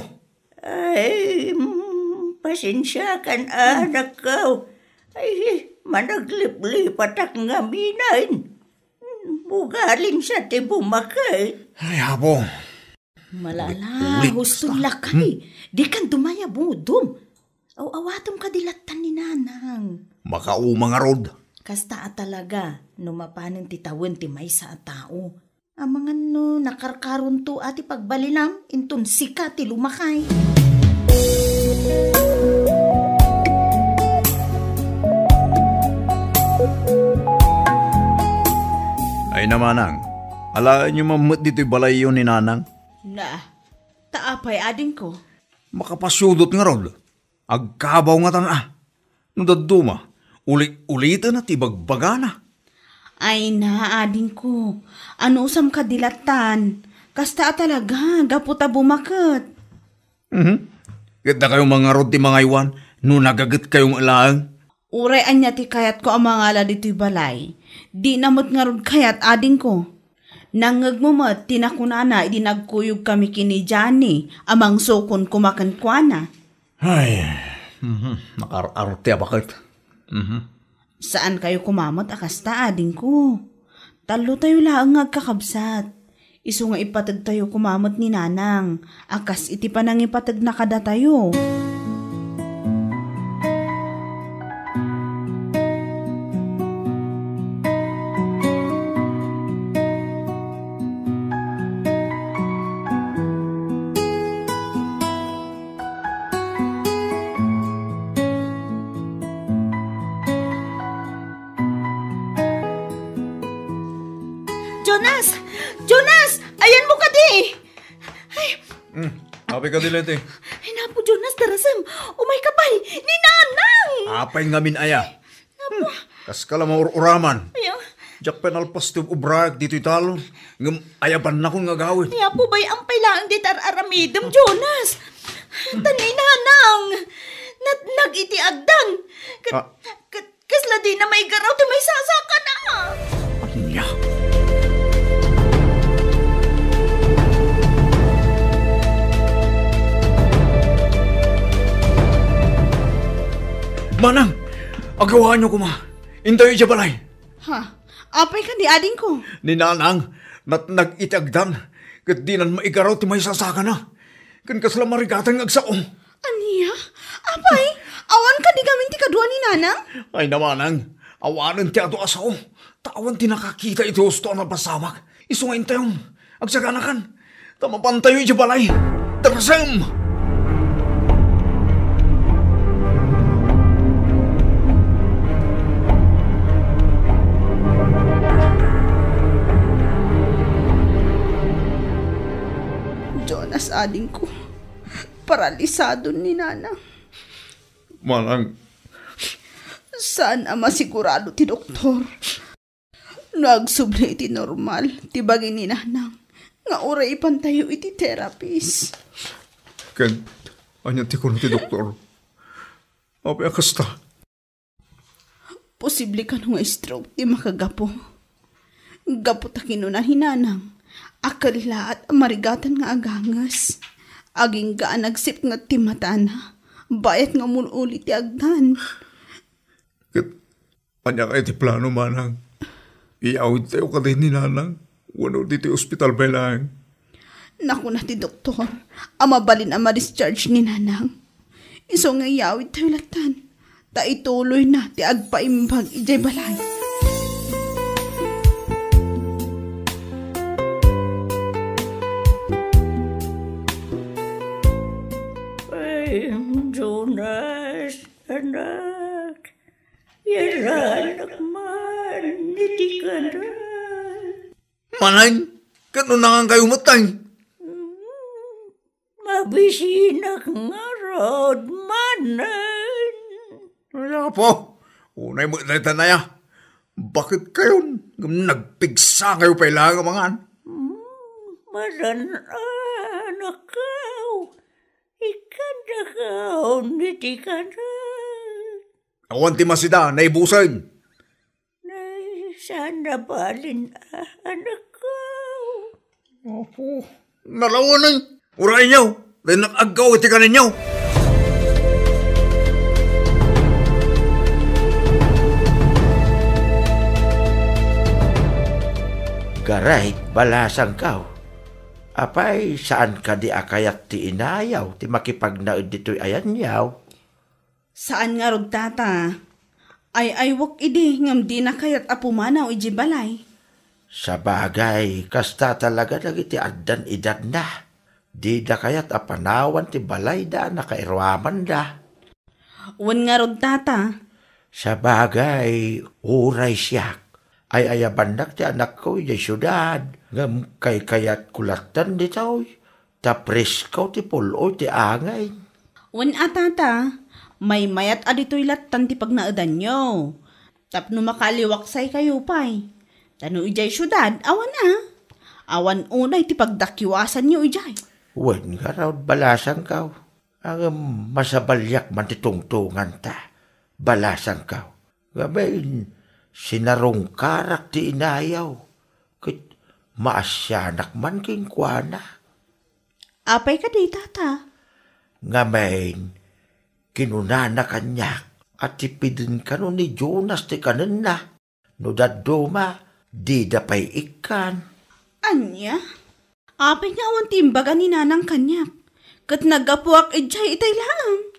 Ay, mm, pasensiakan, anakko. Ay, managliplipatak ngamin. Bugaling sa ti bumakay. Ay, Apo. Malala, ulit-ulit husto kasta. Lakay. Hmm? Dikan dumayabudom. Aw-awatom kadi lattan ni Nanang. Makauma ngarud. Kasta a talaga, no mapanen ti tawen ti maysa a tao. Amangan no nakarkaronto a ti pagbalinam, inton sika ti lumakay. Ay, namanang, alaenyo man met ditoy balayyo ni Nanang? Na, ta apay, adingko? Makapasiudot ngarud. Agkabaw ngatan a. No dadduma, uli-uliten a ti bagbagana. Ay na, adingko, anusam kadi lattan? Kasta a talaga, gapu ta bumaket. Mhm. Ket dakayo man ngarud ti mangaywan no nagagetkayo met laeng. Uray ania ti kayatko a mangala ditoy balay, dina met ngarud kayat adingko. Nangngegmo met ti nakunana idi nagkuyogkami ken ni Johnny a mangsukon koma kenkuana. Ay, mhm, nakaar-arte a baket. Mhm. Saankayo koma met a kasta, adingko. Tallotayo laeng nga agkakabsat. Isu nga ipategtayo koma met ni Nanang, a kas iti panangipategna kadatayo. Jonas! Jonas! Ayanmo kadi! Ay, Hmm, apay kadi, Leti? Ay, napo, Jonas, darasem. Umayka pay, ni Nanang! Apay ngamin aya? Napo. Hmm, kaska la maur-uraman. Aya. Diak pay nalpas ti obraek ditoy talon. Ngem ayabannakon nga agawid. Aya po, bay-am pay laeng dita ar-aramidem, Jonas. Ta ni Nanang. Natnag iti agdan. Ket, Ah. ket, kasla dina maigaraw ti maisasakana. Ania? Manang, agawaanyo koma. Intayo idiay balay. Ha? Apay kadi, adingko? Ni Nanang, natnag iti agdan, ket dinan maigaraw ti maisasakana. Ken kasla marigatan nga agsao. Ania? Apay, awan kadi ngamin ti kadua ni Nanang? Ay, Manang, awanen ti adu a sao. Ta awan ti nakakita iti husto a napasamak. Isu nga intayon. Agsaganakan. Ta mapantayo idiay balay. Darasem! Jonas, adingko. Paralisado ni Nanang. Manang. Saan a masigurado ti doktor. No agsubli iti normal ti bagi ni Nanang, nga uray ipantayo iti therapist. Ket ania ti kuna ti doktor? Apay a kasta? Posible kano nga stroke ti makagapu. Gapu ta kinuna ni Nanang, a kellaat a marigatan nga aganges. Agingga a nagsipnget ti matana, bayat nga umul-uli ti agdan. Ket ania kadi ti plano, Manang? Iyawidtayo kadi ni Nanang wenno ditoy ospital pay laeng? Nakuna ti doktor a mabalin a ma-discharge ni Nanang. Isu nga iyawidtayo lattan, ta ituloyna ti agpaimbag idiay balay. Ay, Jonas, anak, yaranak man iti kanan. Manang, ket no nangankayo met, tay? Mm, mabisinak ngarud, Manang. Ay, Apo, unay met dayta naya. Baketkayon, ngem nagpigsakayo pay laeng a mangan. Mm, madan-anakkaw. Ikadakaw iti kanan. Awan ti masida, naibusen. Nay, saan a balin a anakko? Apo, nalawanen. Urayenyo, daynak aggaw iti kanenyo. Garay, balasangkaw. Apay, saan kadi a kayat ti inayaw ti makipagnaed ditoy ayanyaw? Saan ngarud, Tata. Ay-aywek idi ngem dina kayat a pumanaw idiay balay. Sabagay, kasta talaga dagiti addan edadna. Dida kayat a panawan ti balayda a nakairuamanda. Wen ngarud, Tata. Sabagay, uray siak. Ay-ayabannak ti anakko idiay siudad, ngem kaykayatko lattan ditoy, ta presko ti pul-oy ti angin. Wen a, Tata, maymayat a ditoy lattan ti pagnaedanyo, tapno makaaliwaksaykayo pay. Ta no idiay siudad, awan a. Awan unay ti pagdakiwasanyo idiay. Wen ngarud, balasangko. Ngem masabaliak man ti tungtunganta, balasangko. Ngamin, sinarungkarak ti inayo, ket maasianak man kenkuana. Apay kadi, tata? Ngamin, kinunana kaniak a tipiden kano ni Jonas ti kanenna. No dadduma, dida pay ikkan. Ania? Apay nga awan ti imbaga ni nanang kaniak? Ket naggapuak idiay itay laeng.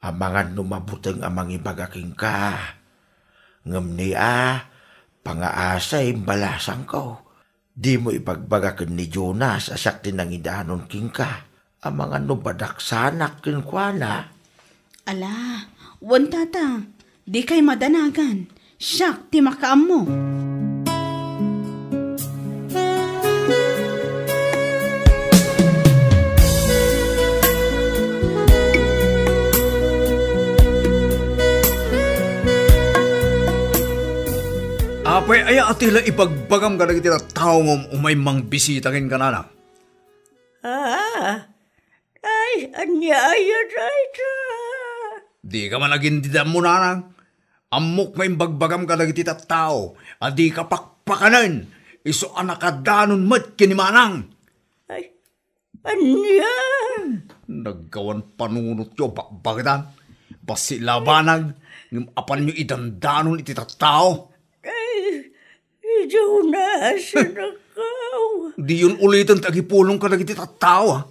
Amangan no mabuteng a mangibaga kenka. Ngem ni a, pangaasay, balasangko. Dimo ibagbaga ken ni Jonas a siak ti nangidanon kenka. Amangan no badaksanak kenkuana. Ala, wen tata, dikay madanagan. Siak ti makaammo. Apay aya a ti la ibagbagam kadagiti tattao nga um-, umay mangbisita kenka, nanang? Ah, ay, ania aya dayta? Dika man agindidammo, nanang. Ammok nga imbagbagam kadagiti tattao a dika pakpakanen, isu a nakadanon met ken ni manang. Ay, ania? Naggawan panunotyo a bakbaketan. Bassit la a banag, ngem apanyo idandanon iti tattao. Ay, Jonas, anakko. Diyon uliten ti agipulong kadagiti tattao, a.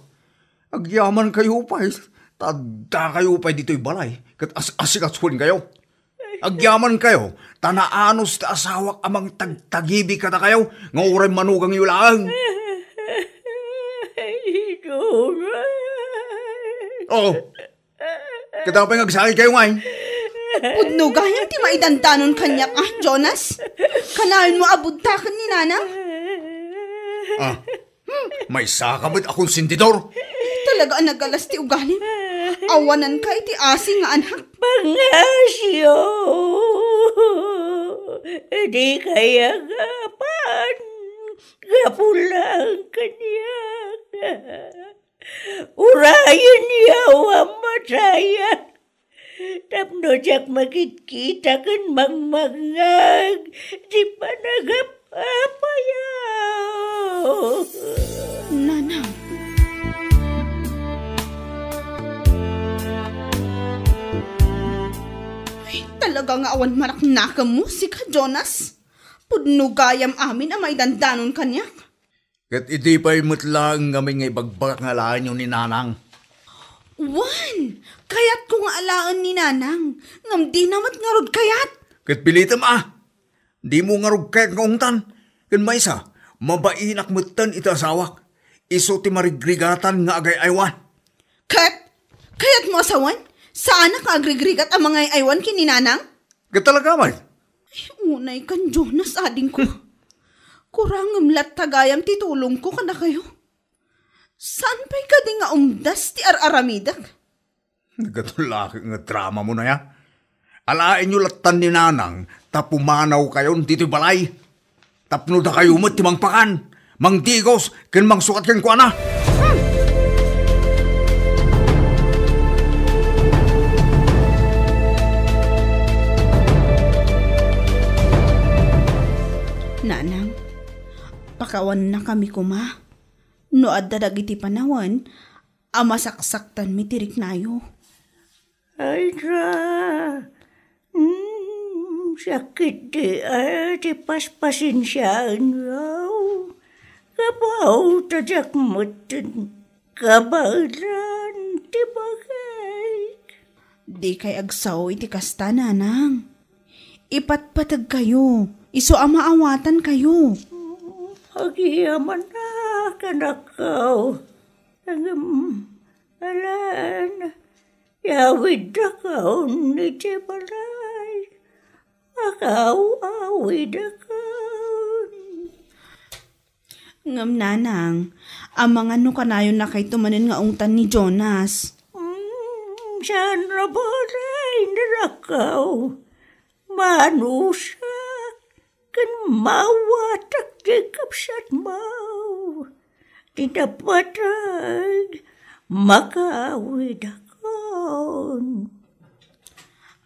Agyamankayo pay, ta addakayo pay ditoy balay, ket as-asikasuenkayo. Agyamankayo, ta naanus ti asawak a mangtagtagibi kadakayo, nga uray manugangyo laeng. Ay, Jonas. Oh, Ket apay nga agsakitkayo ngay? Pudno gayam ti maidandanon kaniak, a, Jonas? Kanayon mo a budtaken ni nanang? Ah, hmm, maysaka met a konsentidor. Talaga a nagalas ti ugalim. Awananka iti asi nga anak. Pangasyo, dikay agapan gapu laeng kaniak. Urayenyo a matayan tapno diak makitkita ken mangmangngeg ti panagap-apayo. Nanang. Ay, talaga nga awan manaknakemmo, sika, Jonas. Pudno gayam amin a maidandanon kaniak. Ket idi pay met laeng ngamin nga ibagbagak nga alaenyo ni Nanang. Wen, kayatko nga alaen ni Nanang, ngem dina met ngarud kayat. Ket pilitem a, dimo ngarud kayat nga ungtan. Ken maysa, mabainak metten iti asawak. Isu ti marigrigatan nga agay-aywan. Ket, kayatmo a sawen? Saanak nga agrigrigat a mangay-aywan ken ni Nanang? Ket talaga met. Ay, unay kan Jonas, adingko. Kurangem latta gayam ti tulongko kadakayo. Saan pay kadi nga umdas ti ar-aramidek? Nagkatulakek nga drama mo na ya. Alaenyo lattan ni Nanang ta pumanawkayon ditoy balay. Tapno dakayo met ti mangpakan, mangdigos, ken mangsukat kenkuana. Hmm. Nanang, pakawannakami koma no adda dagiti panawen a masaksaktanmi ti riknayo. Ay, da. Hmm, sakit di, ay, ti paspasensiaenyo. Kabaw ta diak metten kabaelan ti bagik. Dikay agsao iti kasta, Nanang. Ipatpategkayo, isu a maawatankayo. Hmm, agyamanak, anakko. Ngem, alan, yawiddakon iti balay. Akaw-awidakon. Ngem, Nanang, amangan no kanayonnakayto manen nga ungtan ni Jonas. Mm, saan a balay, anakko. Manusak ken mawatak ti kabsatmo. ti napateg, makawidakon.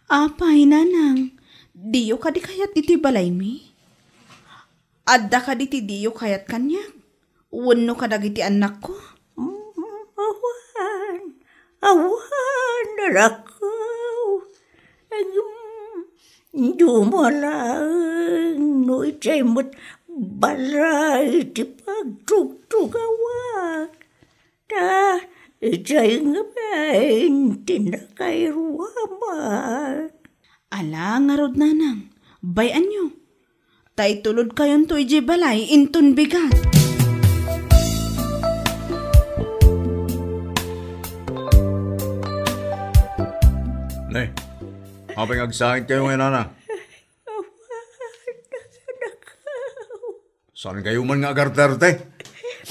Apay, nanang, diyo kadi kayat iti balaymi? Adda kadi ti diyo kayat kaniak? Wenno kadagiti annakko? Mm, awan, awan, anakko. Ngem, dumalaeng no idiay met balay ti pagtugtugawak. Ta idiay ngamin ti nakairuamak. Ala ngarud, nanang, bay-anyo. Ta itulodkayonto idiay balay inton bigat. Ne, apay nga agsakitkayo ngay, nanang? Awan, anakko. Saan kayo man nga agarte-arte?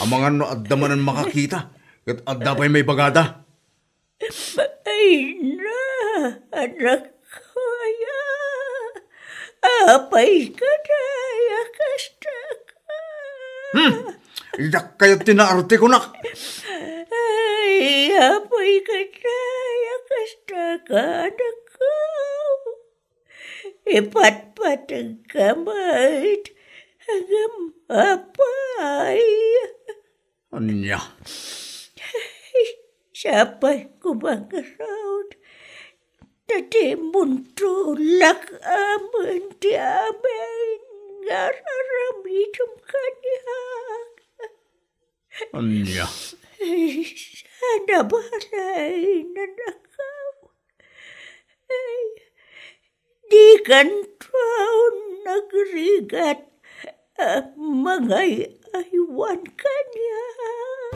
Amangan no adda manen makakita, ket adda pay maibagada. Ay na, anakko, aya. Apay kadaya kasta ka? Hmm, diak kayo ti naarte, kunak. Ay, apay kadaya kasta ka, anakko? Ipatpateg ka met, ngem apay? Ania? Sapay koma ngarud, ta dimonto lak-amen ti amin nga ar-aramidem kaniak. Ania? Sana balay, nanakaw. Ay, dikanto nagrigat a mangay-aywan kaniak.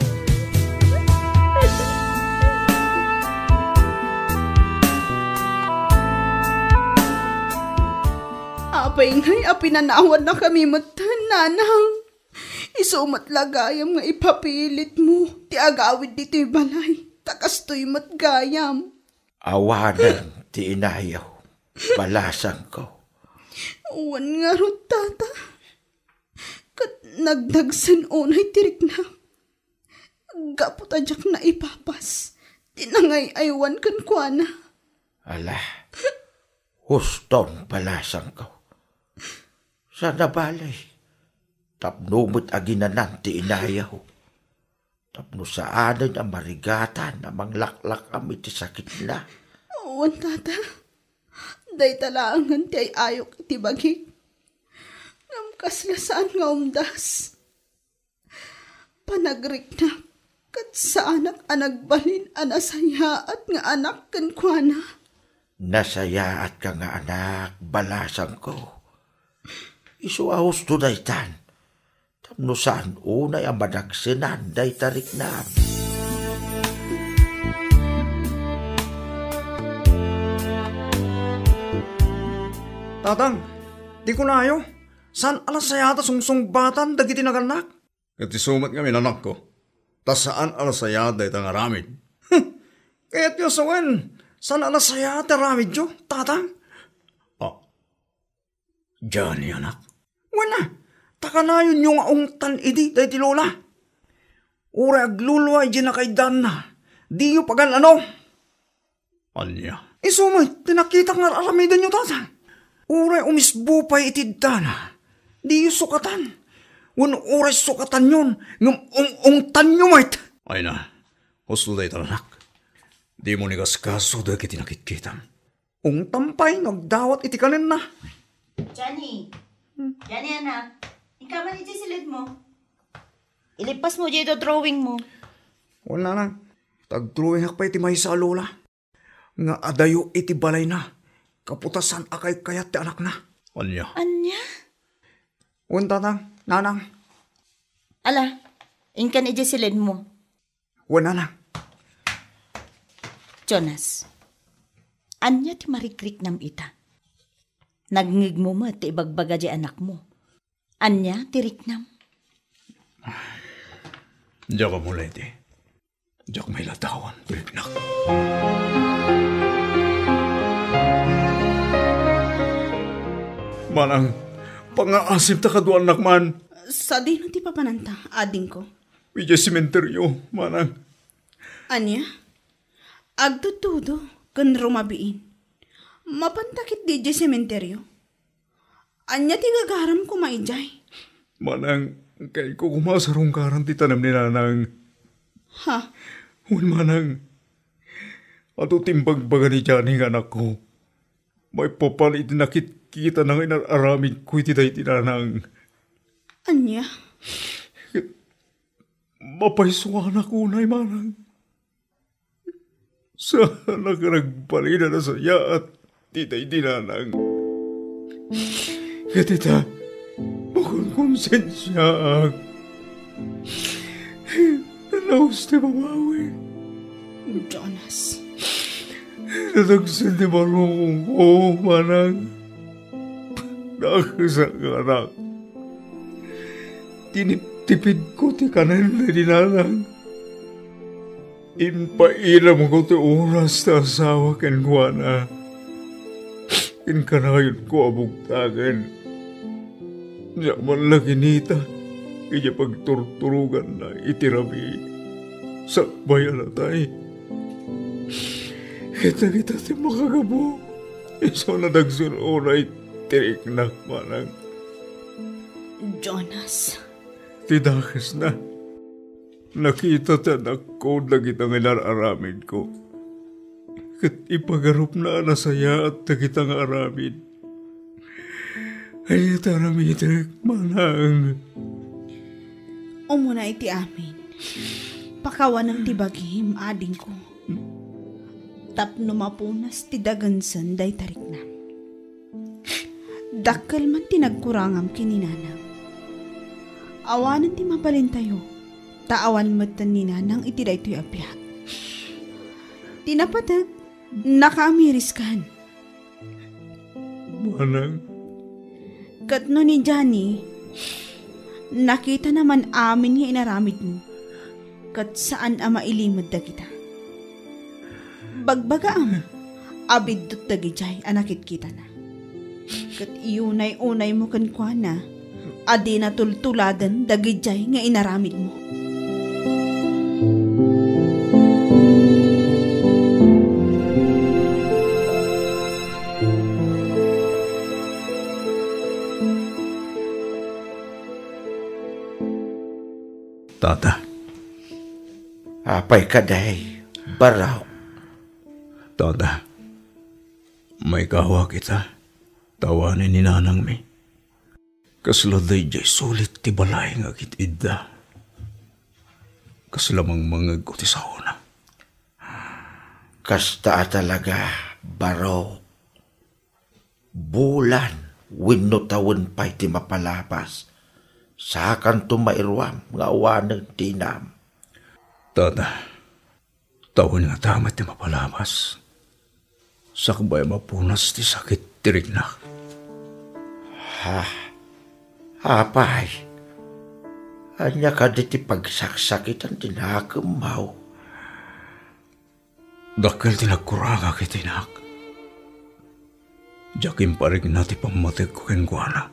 Apay ngay a pinanawannakami metten, nanang? Isu met la gayam nga ipapilitmo ti agawid ditoy balay, ta kastoy met gayam. Awanen ti inayo, balasangko. Wen ngarud, tata. Ket nagdagsen unay ti riknam. Gapu ta diak naipapas ti nangay-aywan kenkuana. Ala, huston, balasangko. Sana balay, tapno met aginanan ti inayo. Tapno saanen a marigatan a manglaklak-am iti sakitna. Wen, tata. Dayta laengen ti ay-ayok iti bagik. Ngem kasla saan nga umdas. Panagriknak, ket saanak a nagbalin a nasayaat nga anak kenkuana. Nasayaatka nga anak, balasangko. Isu a husto daytan. Tapno saan unay a madagsenan dayta riknam. Tatang, ti kunayo, saan a nasayaat a sungsungbatan dagiti nagannak? Ket isu met ngamin, anakko, ta saan a nasayaat dayta nga aramid. Kayatyo a sawen, saan a nasayaat ti aramidyo, tatang? Ah, Diay, anak. Wen a, ta kanayonyo nga ungtan idi daydi lola. Uray aglulua idiay nakaiddaanna, diyo pagan-ano. Ania? Isu met ti nakitak nga ar-aramidenyo, tata. Uray umisbo pay iti iddana, diyo sukatan. Wen uray sukatanyon, ngem ung-ungtanyo met. Ay na, husto dayta, anak. Dimo ni kaskaso dagiti nakitkitam. Ungtan pay no agdawat iti kanenna. Johnny! Johnny, anak! Inka man iti siled mo. Ilipas mo diay drawing mo. Wala na. Tagdrawingak pay ti maysa a lola nga adayo iti balayna, gapu ta saan a kaykayat ti anakna. Ania? Ania? Wen, tatang, nanang. Ala, inkan idiay siled mo. Wen, nanang. Jonas, ania ti marikriknam ita? Nagngegmo met ti ibagbaga diay anakmo. Ania ti riknam? Diak ammo laeng iti. Diak mailadawan ti riknak. Manang, pangngaasim ta kaduaannak man. Sadino ti papananta, adingko? Idiay sementeryo, manang. Ania? Agtudtudo ken rumabiin. Mapanta ketdi idiay sementeryo? Ania ti gagaram koma idiay? Manang, kayatko koma a sarungkaran ti tanem ni nanang. Ha? Wen manang, adu ti imbagbaga ni Johnny nga anakko maipapan iti nakitkitana nga inar-aramidko iti daydi nanang. Ania? Mapaysuanak unay, manang. Saanak a nagbalin a nasayaat ti daydi nanang. Ket ita, makonkonsensiaak. Naus ti babawi. Jonas. Nadagsen ti barukongko, manang. Nakesak nga anak. Tiniptipidko ti kanen daydi nanang. Impailamko ti oras ta asawa kenkuana. Inkanayonko a bugtaken. Diak man la kinita idiay pagturturoganna iti rabii sakbay a natay. Ket dagita ti makagapu, isu a nadagsen unay ti riknak, manang. Jonas. Ti dakesna, nakita ti anakko dagita nga inar-aramidko. Ket ipagarupna a nasayaat dagita nga aramid. Ania ti aramidek, manang? Umuna iti amin, pakawanem ti bagim, adingko, tapno mapunas ti dagensen dayta riknam. Dakkel man ti nagkurangam ken ni nanang. Awanen ti mabalintayo, ta awan metten ni nanang iti daytoy a biag. Ti napateg, nakaamiriskan. Manang. Ket no ni Johnny, nakitana man amin nga inaramidmo, ket saan a mailimed dagita. Bagbagaam a biddut dagidiay a nakitkitana. Ket iyunay-unaymo kenkuana a dina tultuladen dagidiay nga inaramidmo. Tata. Apay kadi, Barok? Tata, maikawak ita, ta awanen ni nanangmi. Kasla daydiay sulit ti balay nga agid-idda. Kasla mangmangegko ti saona. Kasta a talaga, Barok. Bulan wenno tawen pay ti mapalabas, saakanto mairuam nga awanen ti inam. Tata, tawen ngata met ti mapalabas. Sakbay a mapunas ti sakit ti riknak. Ha? Apay? Ania kadi ti pagsaksakitan ti nakemmo? Dakkel ti nagkurangak iti inak. Diak imparikna ti pammategko kenkuana.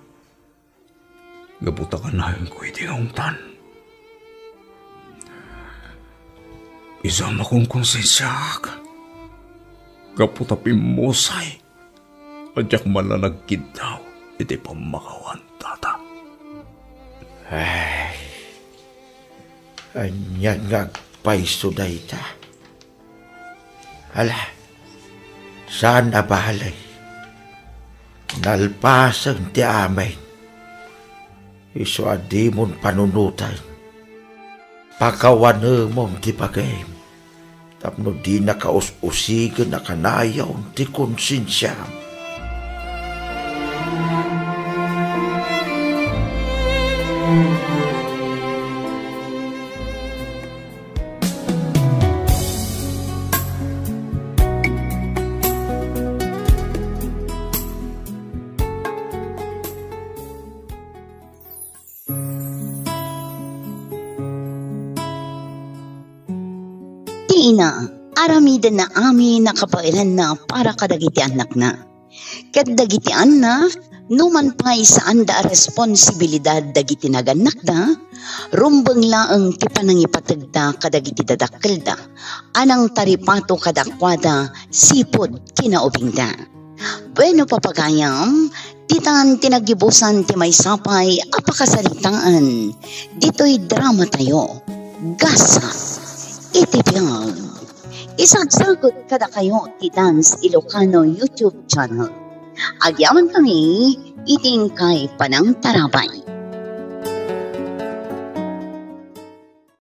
Gapu ta kanayonko idi nga ungtan. Isu a makonkonsensiaak gapu ta pimmusay a diak man la nagkiddaw iti pammakawan, Tata. Ay, anian nga agpayso dayta? Ala, saan a bale. Nalpasen ti amin. Isu a dimon panunoten. Pakawanemon ti bagim tapno dinaka us-usigen a kanayon ti konsensiam. Ti ina, aramidenna amin a kabaelanna para kadagiti annakna. Ket dagiti annak, Numan pay saanda a responsibilidad dagiti nagannakda, rumbeng laeng ti panangipategda kadagiti dadakkelda a nangtaripato kadakuada sipud kinaubingda. Bueno, papagayam, ditan ti naggibusan ti maysa pay a pakasaritaan ditoy dramatayo, Gasat iti Biag. Isagsagut kadakayo ti Dance Ilocano YouTube channel. Agyaman kami iti inkay panangtarabay.